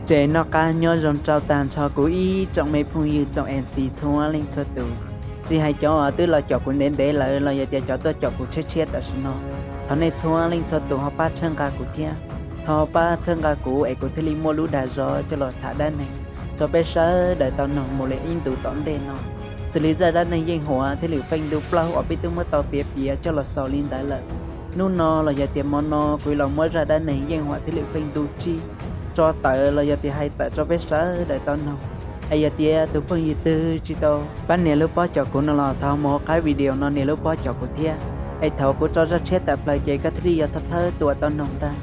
Ces noj qab nyob zoo rau tag nrho kuv ib tsoom me phooj ywg tsoom MC txhua leej txhua tus, tsis hais cov uas twb los caum kuv ntev ntev lawm los yog tias cov tuaj caum kuv tshiab tshiab tam sim no, thov nej txhua leej txhua tus ho pab txhawb nqa kuv thiab. Thov pab txhawb nqa kuv es kuv thiaj li muaj lub dag zog coj los tham dab neeg rau peb sawv daws tau noog mus li ib ntus tom ntej no. Xws li zaj dab neeg Yeej Huam thiab Lwm Feej ntu plaub uas peb twb muab tau piav piav coj los xaus li ntawd lawm, hnub no los yog tias hmo no kuv los muab zaj dab neeg Yeej Huam thiab Lwm Feej ntu tsib tso tawm los yog tias hais tawm rau peb sawv daws tau noog. Es yog tias tus phooj ywg twg tsis tau pab nias lub pob caum kuv no los thov mus qab video no nias lub pob caum kuv thiab. Es thaum kuv tso zaj tshiab tawm plaws ces koj thiaj li yuav thawj thawj tus tau noog ntag.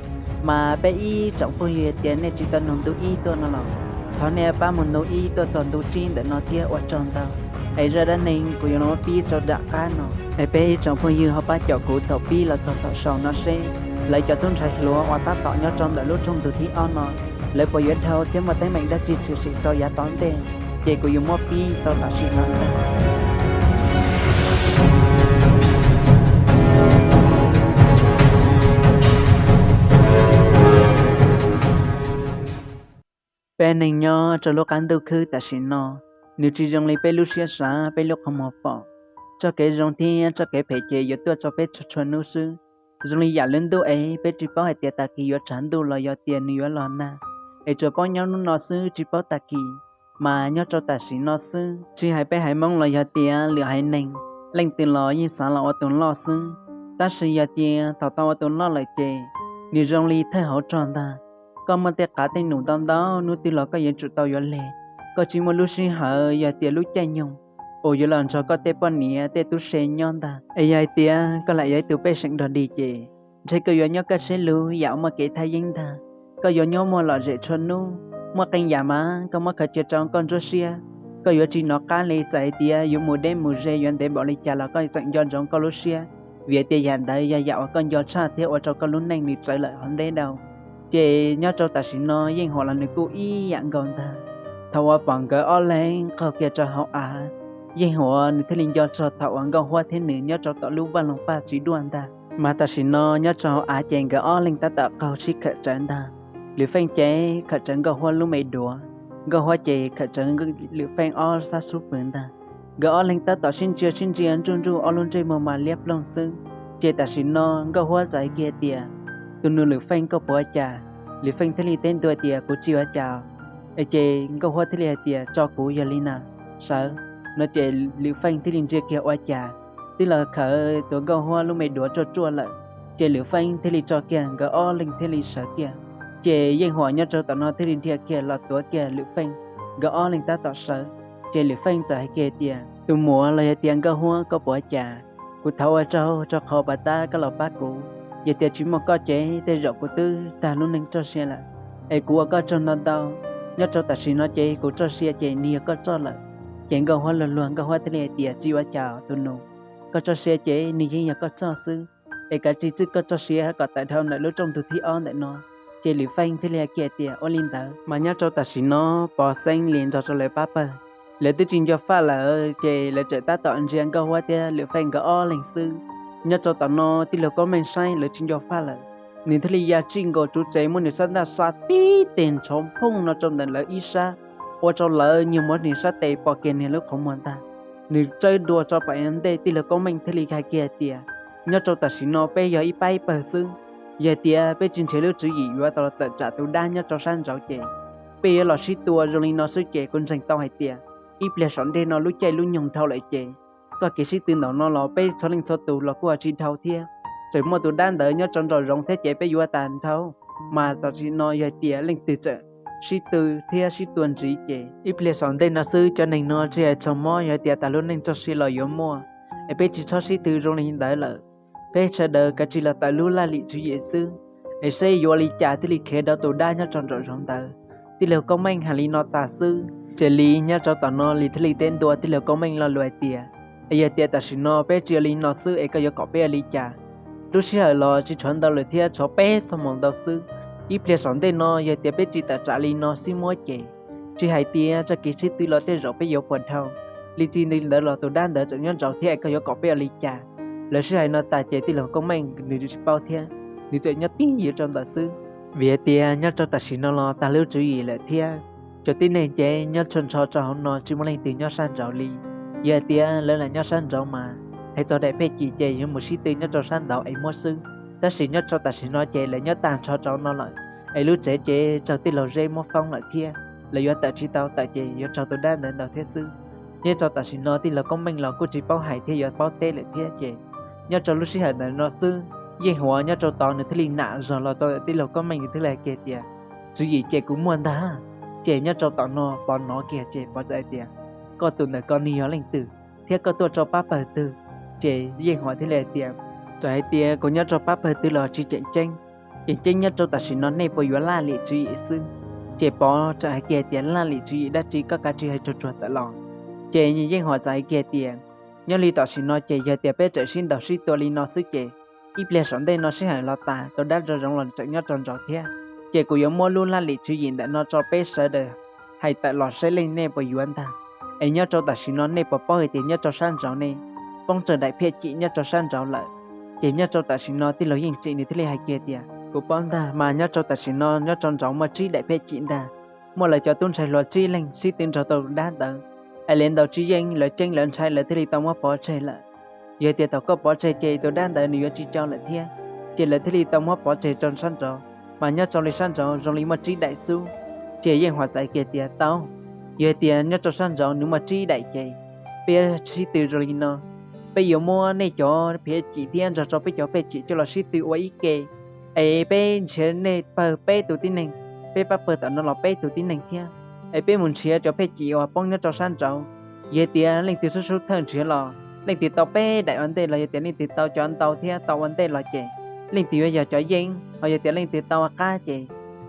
Mas peb ib tsoom phooj ywg tias nej tsis tau noog ntu ib tuaj no los thov nej pab mus ntu ib tuaj txog ntu tsib ntawm no thiab ua tsaug ntau. Es zaj dab neeg kuv yuav los pib rau nram qab no, es peb ib tsoom phooj ywg ho pab caum kuv thaum pib los txog thaum xaus no seb lawv cov tub ntxhais hluas uas tab tom nyob rau ntawm lub rooj ntug thib ob no, lawv puas yuav dhau thiab muaj teeb meem dab tsi tshwm sim rau yav tom ntej. Ces kuv yuav muab pib rau tam sim no ntag. Peb neeg nyob rau lub qab ntuj khwb tam sim no, nws tsis zoo li peb lub siab xav peb lub qhov muag pom. Txoj kev zoo thiab txoj kev phem ces yuav tuaj rau peb txhua txhua hnub xwb. Zoo li yam lub ntuj es peb tsis paub hais tias tag kis yuav tsaus ntuj los yog tias nws yuav los nag, es tsuas paub nyob hnub no xwb tsis paub tag kis. Mas nyob rau tam sim no xwb, tsis hais peb haiv Hmoob los yog tias lwm haiv neeg, leej twg los yeej xav los ua tus loj xwb. Tab sis yog tias thaum tau ua tus loj lawm ces nws zoo li thawj hauv rog ntag. Koj muaj tej qav tej num ntau ntau hnub twg los koj yuav tsum tau yuav leg. Koj tsis muaj lub sij hawm yog tias lub caij nyoog uas yuav los nrog koj tej poj niam tej tub se nyob ntag. Es yog hais tias koj lam yog ib tug pej xeem dog dig ces ntshe koj yuav nyob kaj siab lug yam uas muaj kev thaj yeeb ntag. Koj yuav nyob muaj lom zem txhua hnub, muaj qee yam mas koj muab khaws cia rau koj nruab siab. Koj yuav tsis hnov qab li, txawm hais tias yuav mus deb mus ze yuav ntev npaum li cas los koj tseem nco ntsoov koj lub siab, vim tias yam ntawd yog yam uas koj nco tshaj thiab ua rau koj lub neej nws txawv lawm hauv ntev dhau. Ces nyob rau tam sim no Yeej Huam los nws kuj ib yam nkaus ntag. Thaum uas pom nkawd ob leeg qaug kiag rau hauv av, Yeej Huam nws thiaj li nco txog thaum uas Nkauj Huab thiab nws nyob rau tom lub vaj loog paj txiv duaj ntag. Mas tam sim no nyob rau hauv av ces nkawd ob leeg tab tom qaug sib khawm rawv ntag. Lwm Feej ces khawm rawv Nkauj Huab lub me duav, Nkauj Huab ces khawm rawv Lwm Feej ob sab xub pwg ntag. Nkawd ob leeg tab tom sib ntsia sib ntsia nruj nruj ob lub ntsej muag mas liab ploog xwb. Ces tam sim no Nkauj Huab txawm hais kiag tias, tus nus Lwm Feej, koj puas ua cas? Lwm Feej thiaj li teb ntua tias, kuv tsis ua cas. Es ces Nkauj Huab thiaj li hais tias, tso kuv yog li na, sawv. No ces Lwm Feej thiaj li ntsia kiag ua cas twb los khawm tus Nkauj Huab lub me duav ruaj ruaj lawm. Ces Lwm Feej thiaj li tso kiag, nkawd ob leeg thiaj li sawv kiag. Ces Yeej Huam nyob rau tom no thiaj li dhia kiag los tuav kiag Lwm Feej, nkawd ob leeg tab tom sawv. Ces Lwm Feej txawm hais kiag tias, tus muam los yog tias Nkauj Huab, koj puas ua cas? Kuv thov ua tsaug rau qhov pas tab koj los pab kuv. Yog tias tsis muaj koj ces tej zaum kuv twb tag lub neej txoj sia lawm. Es kuv ua koj tsaug ntau ntau. Nyob rau tam sim no ces kuv txoj sia ces nws yog koj txoj lawm. Ces Nkauj Huab luag luag, Nkauj Huab thiaj li hais tias, tsis ua cas tus nus, koj txoj sia ces nws yeej yog koj txoj xwb. Es kav tsij txwj koj txoj sia kom tawm dhau ntawm lub rooj ntug thib ob ntawm no. Ces Lwm Feej thiaj li hais kiag tias, ua li ntawd. Mas nyob rau tam sim no Pov Xeeb li nrog rau lawv pab pawg, lawv twb tsis nco faj lawm ces lawv tseem tab tom ntsia Nkauj Huab thiab Lwm Feej nkawd ob leeg xwb. Nyob rau tom no tij laug Koob Meej saib lawv tsis nco faj lawm, nws thiaj li ya tsij nkaus tsuv tsev muab nws sab ntaj xa tib teg ntshov phooj no rau ntawm lawv ib sab, ua rau lawv nyuag muab nws sab tes pom kiag nws lub qhov muag ntag. Nws tsawb dua tso pem ntej, tij laug Koob Meej thiaj li hais kiag tias, nyob rau tam sim no peb yog ib pab ib pawg xwb. Yog tias peb tsis nrhiav lub tswv yim yuav tau los tawm tsam tus dab nyob rau sab nraud ces peb yuav los sib tua zoo li no xwb ces kuv ntseeg tau hais tias ib pliag saum ntej no lub caij lub nyoog dhau lawm ces txoj kev sib tw ntawm no los peb txhua leej txhua tus los kuj tsis dhau thiab. Tseem muaj tus dab ntawd nyob rau nraum zoov thiab ces peb yuav tas dhau. Mas tam sim no yog hais tias leej twg tseem sib tw thiab sib tua ntxiv ces ib pliag saum ntej no xwb cov neeg no tsis hais txog mob, yog hais tias tas lub neej txoj sia los yuav muaj. Es peb tsis txhob sib tw zoo li ntawd lawm. Peb sawv daws kav tsij los tawm lub laj lim tswv yim xwb, es seb yuav ua li cas thiaj li khiav rau tus dab nyob rau nraum zoov ntawd. Tij laug Koob Meej hais li no tas xwb ces Lis nyob rau tom no Lis thiaj li teb ntua tij laug Koob Meej lo lus hais tias, es yog tias tam sim no peb tsis ua li no xwb es koj yuav kom peb ua li cas? Lub sij hawm los tsis tshuav ntau lawm thiab, tshuav peb xuab moos ntau xwb. Ib pliag saum ntej no yog tias peb tsis tawm tsam li no sib muab ces tsis hais tias txoj kev sib tw los tej zaum peb yuav puas dhau. Li txij li ntawd los tus dab ntawd tseem nyob nraud thiab es koj yuav kom peb ua li cas? Lawv sib hais no tas ces tij laug Koob Meej nws tsis paub thiab, nws tseem nyob tib ywv rau ntawd xwb. Vim hais tias nyob rau tam sim no los tag lub tswv yim lawm thiab, cov tib neeg ces nyob tsuas nrho rau hauv no tsis muaj leej twg nyob sab nraud li. Yog hais tias lawv lam nyob sab nraud mas hais txog daim phej cim ces yuav mus sib tw nyob rau sab nraud es muab xwb. Tab sis nyob rau tam sim no ces lawv nyob tag nrho rau no lawm, es lub tsev ces raug tij laug Zeb muab foob lawm thiab, lawv yuav tawm tsis tau, tawm ces yuav raug tus dab ntawd ntaus thiab xwb. Nyob rau tam sim no tij laug Koob Meej los kuj tsis paub hais thiab yuav paub teb lawm thiab ces nyob rau lub sij hawm ntawm no xwb, Yeej Huam nyob rau tod nws thiaj li nam zog los rau tij laug Koob Meej, nws thiaj li hais kiag tias, Tswv yim ces kuv muaj ntag. Ces nyob rau tom no Pov hnov kiag ces Pov txawm hais tias, Koj tus ntawm ko nws yog leej twg thiab koj tuaj rau pab pawg twg? Ces Yeej Huam thiaj li hais tias, Txawm hais tias kuv nyob rau pab pawg twg los tsis tseem ceeb, tseem ceeb nyob rau tam sim no nej puas yuav laj lim tswv yim xwb. Ces Pov txawm hais kiag tias, Laj lim tswv yim dab tsi, koj kav tsij hais tsuag tsuag tawm los. Ces Yeej Huam txawm hais kiag tias, Nyob li tam sim no ces yog tias peb tseem sib ntaus sib tua li no xwb ces ib pliag saum ntej no sij hawm los tas tus dab nraum zoov los tseem nyob rau nraud thiab. Ces kuv yuav muab lub laj lim tswv yim ntawm no rau peb sawv daws hais tawm los saib leej nej puas yuav ntag. Es nyob rau tam sim no nej puas paub hais tias nyob rau sab nraud ne poob tsawg daim phiaj cim nyob rau sab nraud lawm? Ces nyob rau tam sim no tij laug Yeej Tsim nws thiaj li hais kiag tias, Kuv paub ntag, mas nyob rau tam sim no nyob rau nraud muaj tsib daim phiaj cim ntag. Muaj lawv cov tub ntxhais hluas tsib leeg sib tw nrog tus dab ntawd, es lawv ntaus tsis yeej, lawv ceeb lawv ntshai lawv thiaj li tau muab pov tseg lawm. Yog tias thaum koj pov tseg ces tus dab ntawd nws yuav tsis co lawm thiab, ces lawv thiaj li tau muab pov tseg rau sab nraud. Mas nyob rau li sab nraud zoo li muaj tsib daim xwb. Ces Yeej Huam txawm hais kiag tias, Tau, yog tias nyob rau sab nraud nws muaj tsib daim ces peb sib tw zoo li no, peb yuav muab nej cov phiaj cim thiab nrog rau peb cov phiaj cim coj los sib tw ua ib ke, es peb nrhiav nej pawg peb tus tib neeg, peb pab pawg tom no los peb tus tib neeg thiab, es peb mus nrhiav cov phiaj cim uas poob nyob rau sab nraud. Yog tias leej twg sub sub thawj nrhiav los leej twg tau peb daim ua ntej los yog tias leej twg tau cov ntau thiab tau ua ntej los ces leej twg yuav yog cov yeej, ho yog tias leej twg tau qab ces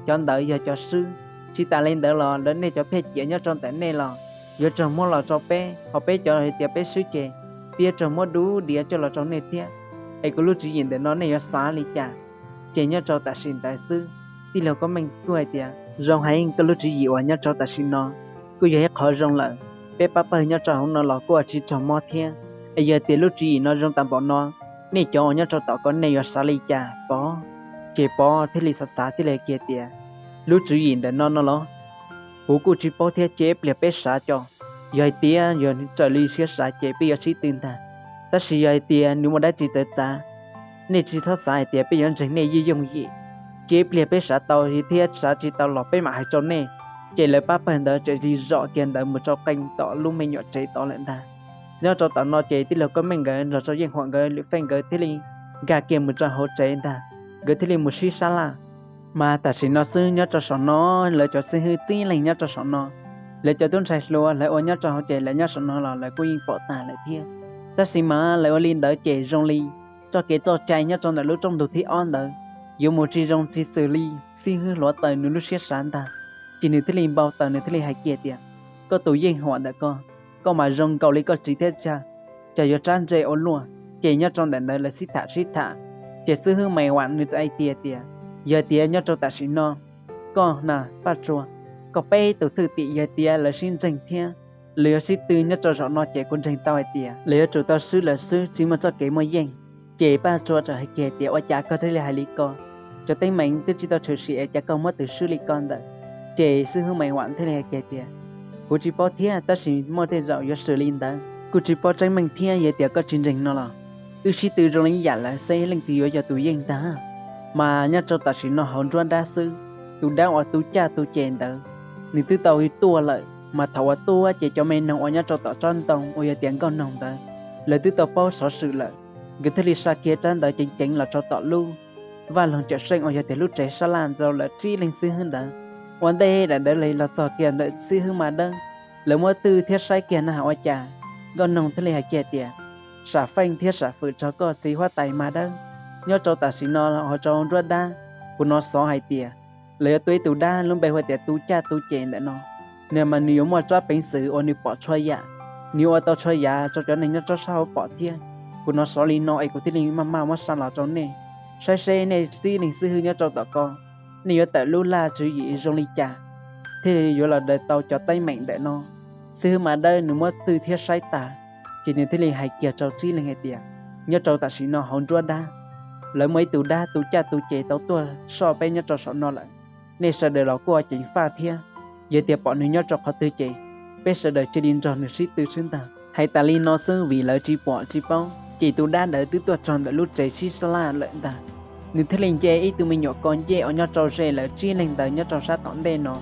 cov ntawd yog cov swb. Tsis tas li ntawd los lawv nej cov phiaj cim nyob rau ntawm nej los yuav raug muab los rau peb, ho peb cov yog tias peb swb ces peb yuav raug muab dub diav coj los rau nej thiab. Es kuv lub tswv yim ntawm no nej yuav xav li cas? Ces nyob rau tam sim ntawd xwb, tij laug Koob Meej kuj hais tias, Zoo heev, koj lub tswv yim uas nyob rau tam sim no kuj yog ib qhov zoo lawm. Peb pab pawg nyob rau hauv no los kuj ua tsis raug mob thiab. Es yog tias lub tswv yim no zoo tag npaum no, nej cov uas nyob rau tom ko nej yuav xav li cas Pov? Ces Pov thiaj li xav xav thiaj li hais kiag tias, Lub tswv yim ntawm no no los kuv kuj tsis paub thiab, cia ib pliag peb xav tso. Yog hais tias yog raws li siab xav ces peb yuav sib tw ntag. Tab sis yog hais tias nws muaj dab tsi txawv txav, nej tsis txhob xav hais tias peb yuav ntseeg nej yooj yooj yim. Cia ib pliag peb xav tau thiab, xav tsis tau los peb mam hais rau nej. Ces lawv pab pawg ntawd thiaj li zom kiag ntawd mus rau qee tom lub me nyuam tsev tod lawm ntag. Nyob rau tom no ces tij laug Koob Meej nkawd nrog rau Yeej Huam nkawd, Lwm Feej nkawd thiaj li nkag kiag mus rau hauv tsev ntag. Nkawd thiaj li mus sib sab laj. Mas tam sim no xwb nyob rau saum no, lawv cov xib hwb txib leeg nyob rau saum no, lawv cov tub ntxhais hluas lawv ua nyob rau hauv ces lawv nyob saum no los lawv kuj yeej pom tag lawm thiab. Tab sis mas lawv ua li ntawd ces zoo li txoj kev txoj cai nyob rau ntawm lub rooj ntug thib ob ntawd yuav mus tsis zoo tsis xws li xib hwb hluav taws nws lub siab xav ntag. Ces nws thiaj li npau taws, nws thiaj li hais kiag tias, Koj tus Yeej Huam ntawm ko, koj mas zoo nkaus li koj txiv thiab tsa, cas yuav tsab ntse ua luaj. Ces nyob rau ntawm ntawd lawv sib tham sib tham, ces xib hwb Maiv Vam nws txawm hais tiag tias, Yog tias nyob rau tam sim no koj na Paj Tsua, koj peb tus thwj tim yog tias lawv sib ntseeg thiab lawv yuav sib tw nyob rau zaum no ces kuv ntseeg tau hais tias lawv yuav tsum tau swb lawv xwb, tsis muaj txoj kev muaj yeej. Ces Paj Tsua txawm hais kiag tias, Ua cas koj thiaj li hais li ko? Cov teeb meem twb tsis tau tshwm sim es cas koj muab tws swb li ko ntawm? Ces xib hwb Maiv Vam thiaj li hais kiag tias, Kuv tsis paub thiab, tab sis muaj tej zaum yuav swm li ntawd, kuj tsis paub tseeb meej thiab. Yog tias koj tsis ntseeg no los wb sib tw zoo li ib yam lawv seb leej twg yuav yog tus yeej ntag. Mas nyob rau tam sim no hauv nruab dab xwb, tus dab uas tu caj tu ces ntawd nws twb tau tuaj lawm, mas thaum uas tuaj ces cov me noog uas nyob rau tom tsob ntoo uas yog tias nkauj noog ntawd lawv twb tau paub xov xwm lawm. Nkawd thiaj li xa kiag tsab ntawv ceev ceev los rau tom lub vaj loog cawm seej uas yog tias lub tsev sab laj rau lawv tsib leeg xib hwb ntawd. Ua ntej daim ntawd los txog kiag ntawm xib hwb Mas Dawb, lawv muab twj thiab saib kiag na has ua cas, nkauj noog thiaj li hais kiag tias, Sam Feej thiab Sam Fwm txog koj txiv huab tais Mas Dawb, nyob rau tam sim no hauv rau nruab dab, kuv hnov xov hais tias lawv yuav tua ib tug dab lub npe hu tias tu caj tu ces ntawm no. Nws mas nws yuav muaj tsob peev xwm uas nws pom txhua yam, nws yuav ua tau txhua yam rau cov neeg nyob rau sab hauv pom thiab. Kuv hnov xov li no es kuv thiaj li maj maj muab xa los rau nej, saib seb nej tsib leeg xib hwb nyob rau tom ko, nej yuav tawm lub laj tswv yim zoo li cas thiaj yuav los daws tau cov teeb meem ntawm no. Xib hwb Mas Dawb nws muab twj thiab saib tas, ces nws thiaj li hais kiag rau tsib leeg hais tias, Nyob rau tam sim no hauv nruab dab lawv muaj ib tug dab tu caj tu ces tau tuaj soj peb nyob rau saum no lawm. Nej sawv daws los kuj ua ceev faj thiab, yog tias pom nws nyob rau qhov twg ces peb sawv daws cia li nrog nws sib tw xwb ntag. Hais tas li no xwb vim lawv tsis pom tsis paub ces tus dab ntawd twb tuaj txog ntawm lub tsev sib sab laj lawm ntag. Nws thiaj li nce ib tug me nyuam ko ncej uas nyob rau ze lawv tsib leeg ntawd nyob rau sab tom ntej no,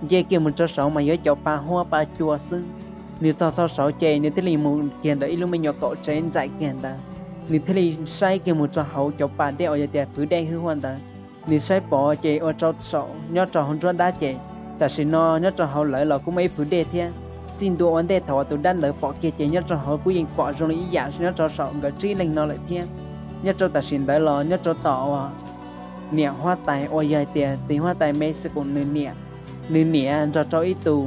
nce kiag mus rau saud mas yog cov pa huab pa cua xwb. Nws txog txog saud ces nws thiaj li mus kiag ntawm ib lub me nyuam kaum tsev nraim kiag ntawd, nws thiaj li saib kiag mus rau hauv cov pas dej uas yog tias pwv dej hwj huaj ntawd. Nws saib pom ces ua rau saum nyob rau hauv nruab dab ces tam sim no nyob rau hauv lawv los kuj muaj ib pwg dej thiab. Txij ntua ua ntej thaum uas tus dab ntawd pom kiag ces nyob rau hauv kuj yeej pom zoo li ib yam nyob rau saum nkawd tsib leeg no lawm thiab. Nyob rau tam sim ntawd los nyob rau tom uas niam huab tais uas yog hais tias txiv huab tais Me Xwm Koom nws niam, nws niam nrog rau ib tus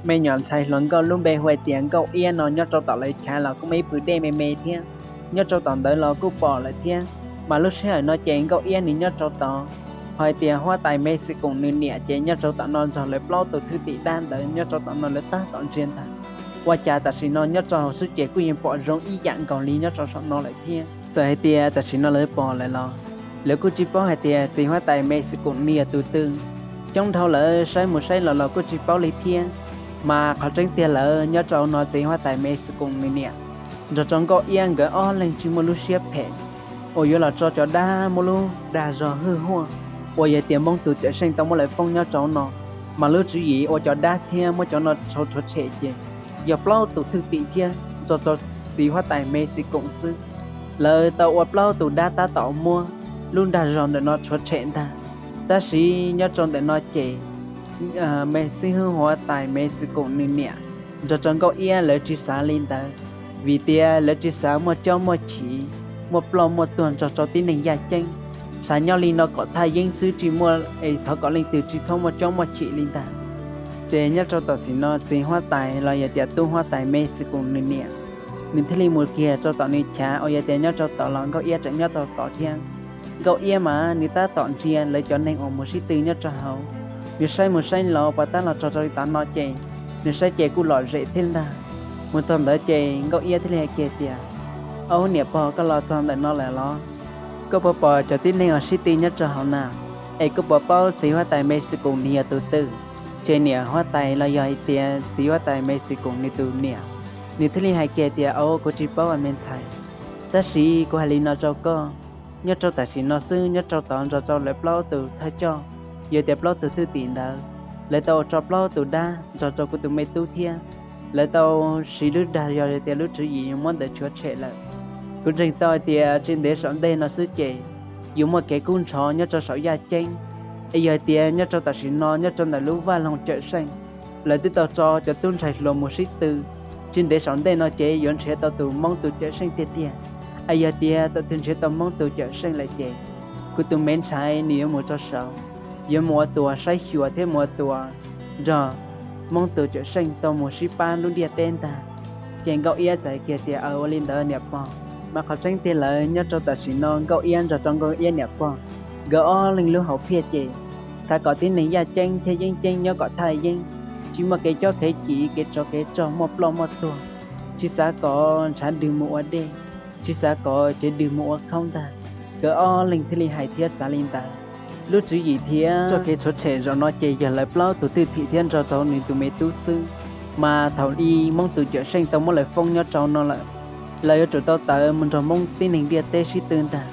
me nyuam ntxhais hluas nkauj lub npe hu hais tias Nkauj Iab no nyob rau tom lawv chav los kuj muaj ib pwg dej me me thiab. Nyob rau tom ntawd los kuj pom lawm thiab, mas lub sij hawm no ces Nkauj Iab nws nyob rau tod, ho hais tias huab tais Me Xwm Koom nws niam ces nyob rau tom no nrog lawv plaub tus thwj tim dab ntawd nyob rau tom no lawv tab tom ntsia ntag. Ua cas tam sim no nyob rau hauv xwb ces kuj yeej pom zoo ib yam nkaus li nyob rau saum no lawm thiab. Txawm hais tias tam sim no lawv pom lawm los lawv kuj tsis paub hais tias txiv huab tais Me Xwm Koom nws yog tus twg. Coob dhau lawv saib mus saib los los kuj tsis paub li thiab. Mas qhov tseeb tiag lawm nyob rau no txiv huab tais Me Xwm Koom nws niam nrog rau Nkauj Iab nkawd ob leeg tsis muaj lub siab phem uas yuav los tso cov dab muab lub dag zog hwj huaj uas yog tias Hmoob tus cawm seej tau muab lawv foob nyob rau no. Mas lub tswv yim ua cov dab thiab muab cov no tsau rhuav tshem ces yog plaub tus thwj tim thiab nrog rau txiv huab tais Me Xwm Koom xwb. Lawv tau ua plaub tus dab tab tom muab lub dag zog ntawm no rhuav tshem ntag. Tab sis nyob rau ntawm no ces Me Xwm Koom huab tais Me Xwm Koom nws niam nrog rau Nkauj Iab lawv tsis xav li ntawd, vim tias lawv tsis xav muaj cob muaj chim, muaj ploj muaj tuag nrog rau tib neeg yaj ceeb. Xav nyob li no kom thaj yeeb xwb tsis muaj es thov kom leej twg tsis txhob muaj cob muaj chim li ntag. Ces nyob rau tam sim no txiv huab tais los yog tias tub huab tais Me Xwm Koom nws niam, nws thiaj li mus kiag rau tom nws chav uas yog tias nyob rau tod los Nkauj Iab tseem nyob rau tod thiab. Nkauj Iab mas nws tab tom ntsia lawv cov neeg uas mus sib tw nyob rau hauv. Nws saib mus saib los puas tab los txog rau li tav no ces nws saib ces kuj lom zem thiab ntag. Mus txog ntawd ces Nkauj Iab thiaj li hais kiag tias, Au niam pog, koj los txog ntawm no lawm los? Koj puas pom cov tib neeg uas sib tw nyob rau hauv na? Es koj puas paub txiv huab tais Me Xwm Koom nws yog tus twg? Ces niam huab tais los yog hais tias txiv huab tais Me Xwm Koom nws tus niam, nws thiaj li hais kiag tias, Au, kuv tsis paub me ntxhais. Tab sis kuv hais li no rau koj, nyob rau tam sim no xwb nyob rau tod nrog rau lawv plaub tus thawj coj, yog tias plaub tus thwj tim ntawd, lawv tau ua rau plaub tus dab nrog rau kuv tus me tub thiab. Lawv tau siv lub dag zog yog tias lub tswv yim yuav muab ntawd rhuav tshem lawm. Kuv ntseeg tau hais tias tsis ntev saum ntej no xwb ces yuav muaj kev kub ntxhov nyob rau saum yaj ceeb. Es yog hais tias nyob rau tam sim no nyob rau ntawm lub vaj loog cawm seej, lawv twb tau tso cov tub ntxhais hluas mus sib tw, tsis ntev saum ntej no ces yuav nrhiav tau tus Hmoob tus cawm seej tiag tiag. Es yog tias thaum twg nrhiav tau Hmoob tus cawm seej lawm ces kuv tus me ntxhais nws yuav mus rau saud, yuav mus ua tus saib xyuas thiab mus ua tus nrog Hmoob tus cawm seej tau mus sib pab lub ntiaj teb ntag. Ces Nkauj Iab txawm hais kiag tias, Aws, ua li ntawd niam pog. Mas qhov tseeb tiag lawm nyob rau tam sim no Nkauj Iab nrog rau Nkauj Iab niam pog nkawd ob leeg lub hauv phiaj ces xav kom tib neeg yaj ceeb thiab yeeb ceeb nyob kom thaj yeeb, tsis muaj kev cob kev chim, kev tsov kev rog, muaj ploj muaj tuag, tsis xav kom ntshav dwg mus ua dej, tsis xav kom cev dwg mus ua khaub ntag. Nkawd ob leeg thiaj li hais thiab xav li ntawd. Lub tswv yim thiab txoj kev rhuav tshem zaum no ces yog lawv plaub tus thwj tim thiab nrog rau nws tus me tub xwb. Mas thaum ub Hmoob tus cawm seej tau muab lawv foob nyob rau no lawm, lawv yuav tsum tau tawm mus nrog Hmoob tib neeg ntiaj teb sib tw ntag.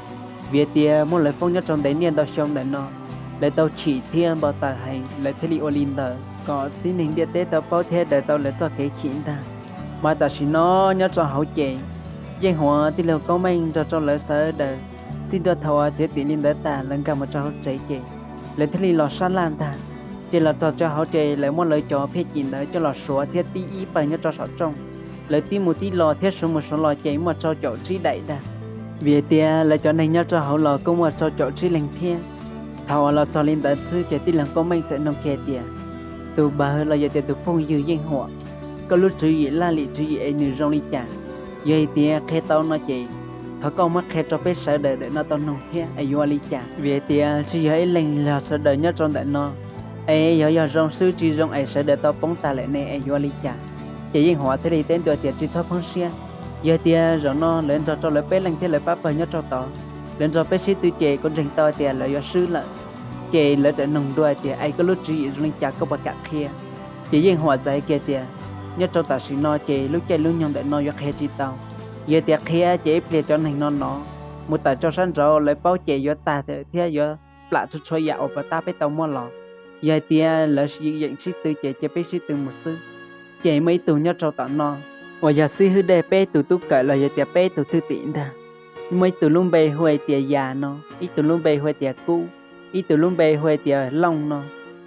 Vim tias muab lawv foob nyob rau ntev niaj ntau xyoo ntawm no, lawv tau chim thiab npau taws heev, lawv thiaj li ua li ntawd kom tib neeg ntiaj teb tau paub thiab daws tau lawv txoj kev chim ntag. Mas tam sim no nyob rau hauv ces Yeej Huam tij laug Koob Meej nrog rau lawv sawv daws txij ntua thaum uas txiav txim li ntawd tas lawv nkag mus rau hauv tsev ces lawv thiaj li los sab laj ntag. Ces los txog rau hauv ces lawv muab lawv cov phiaj chim ntawd coj los suav thiab tib ib pawg nyob rau saum rooj. Lawv tib mus tib los thiab suav mus suav los ces muaj rau caum tsib daim ntag. Vim hais tias lawv cov neeg nyob rau hauv los kuj muaj rau caum tsib leeg thiab. Thaum uas los txog li ntawd xwb ces tij laug Koob Meej txawm nug kiag tias, Tus npawg los yog tias tus phooj ywg Yeej Huam, koj lub tswv yim laj lim tswv yim es nws zoo li cas? Yog hais tias qhia tau no ces thov koj muab qhia rau peb sawv daws ntawm no tau noog thiab es yuav ua li cas? Vim hais tias tsis yog ib leeg los sawv daws nyob rau ntawm no, es yog yog zoo xwb tsis zoo es sawv daws tau poob tas lawm ne es yuav ua li cas? Ces Yeej Huam thiaj li teb ntua tias, Tsis txhob poob siab. Yog tias zaum no lawv nrog rau lawv peb leeg thiab lawv pab pawg nyob rau tod, lawv nrog peb sib tw ces kuv ntseeg tau tias lawv yuav swb lawm. Ces lawv txawm noog dua tias, Es koj lub tswv yim zoo li cas, koj puas kam qhia? Ces Yeej Huam txawm hais kiag tias, Nyob rau tam sim no ces lub caij lub nyoog ntawm no yuav qhia tsis tau. Yog tias qhia ces ib pliag cov neeg no no mus tawm rau sab nraud lawv paub ces yuav tag thiab yuav plam txhua txhua yam uas puas tab peb tau muab los. Yog hais tias lawv yeem sib tw ces cia peb sib tw mus xwb. Ces muaj ib tug nyob rau tom no uas yog xib hwb dej peb tus tub kawm los yog tias peb tus thwj tim ntag. Muaj ib tug lub npe hu hais tias Yas no, ib tug lub npe hu hais tias Kub, ib tug lub npe hu hais tias Looj no.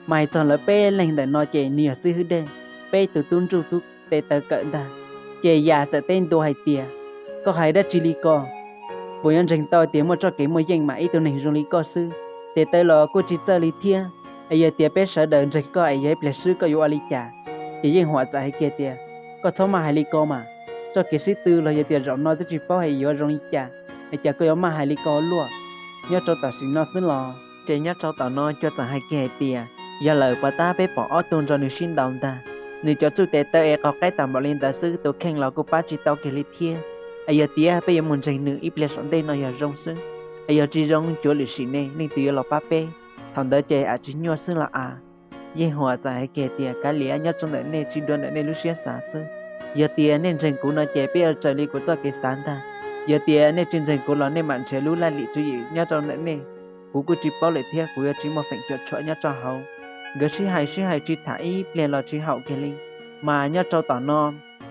Mas hais txog lawv peb leeg ntawm no ces nws yog xib hwb dej, peb tus tub ntsuj tub tes taw kawm ntag. Ces Yas txawm teb ntua hais tias, Koj hais dab tsi li ko? Puas yuav ntseeg tau tias muaj txoj kev muaj yeej mas ib tug neeg zoo li koj xwb, tes taw los kuj tsis txawj li thiab. Es yog tias peb sawv daws ntseeg koj es yog ib pliag swb koj yuav ua li cas? Ces Yeej Huam txawm hais kiag tias, Koj txhob maj hais li ko mas. Txoj kev sib tw los yog tias zaum no twb tsis paub hais yuav zoo li cas, es cas koj yuav maj hais li ko luaj? Nyob rau tam sim no xwb los ces nyob rau tom no Cua txawm hais kiag hais tias, Yog lawm puas tab peb pom ob tug nrog nws sib ntaus ntag. Nws cov txuj tes taw es qaug qaib tag npaum li ntawd xwb, tus kheej los kuj pab tsis tau kiag li thiab. Es yog tias peb yuav mus ntseeg nws ib pliag saum ntej no yog zoo xwb, es yog tsis zoo cuav lwm sim ne leej twg yuav los pab peb? Thaum ntawd ces a tsis nyuaj xwb los a. Yeej Huam txawm hais kiag tias, Kav liam, nyob rau ntawm nej, tsis dua ntawm nej lub siab xav xwb. Yog tias nej ntseeg kuv no ces peb yuav raws li kuv txoj kev xav ntag. Yog tias nej tsis ntseeg kuv los nej mam nrhiav lub laj lim tswv yim nyob rau ntawm nej. Kuv kuj tsis paub lawm thiab kuv yuav tsis muaj feem cuam tshuam nyob rau hauv. Nkawd sib hais sib hais tsis tham ib pliag los tsis haum kiag li. Mas nyob rau tom no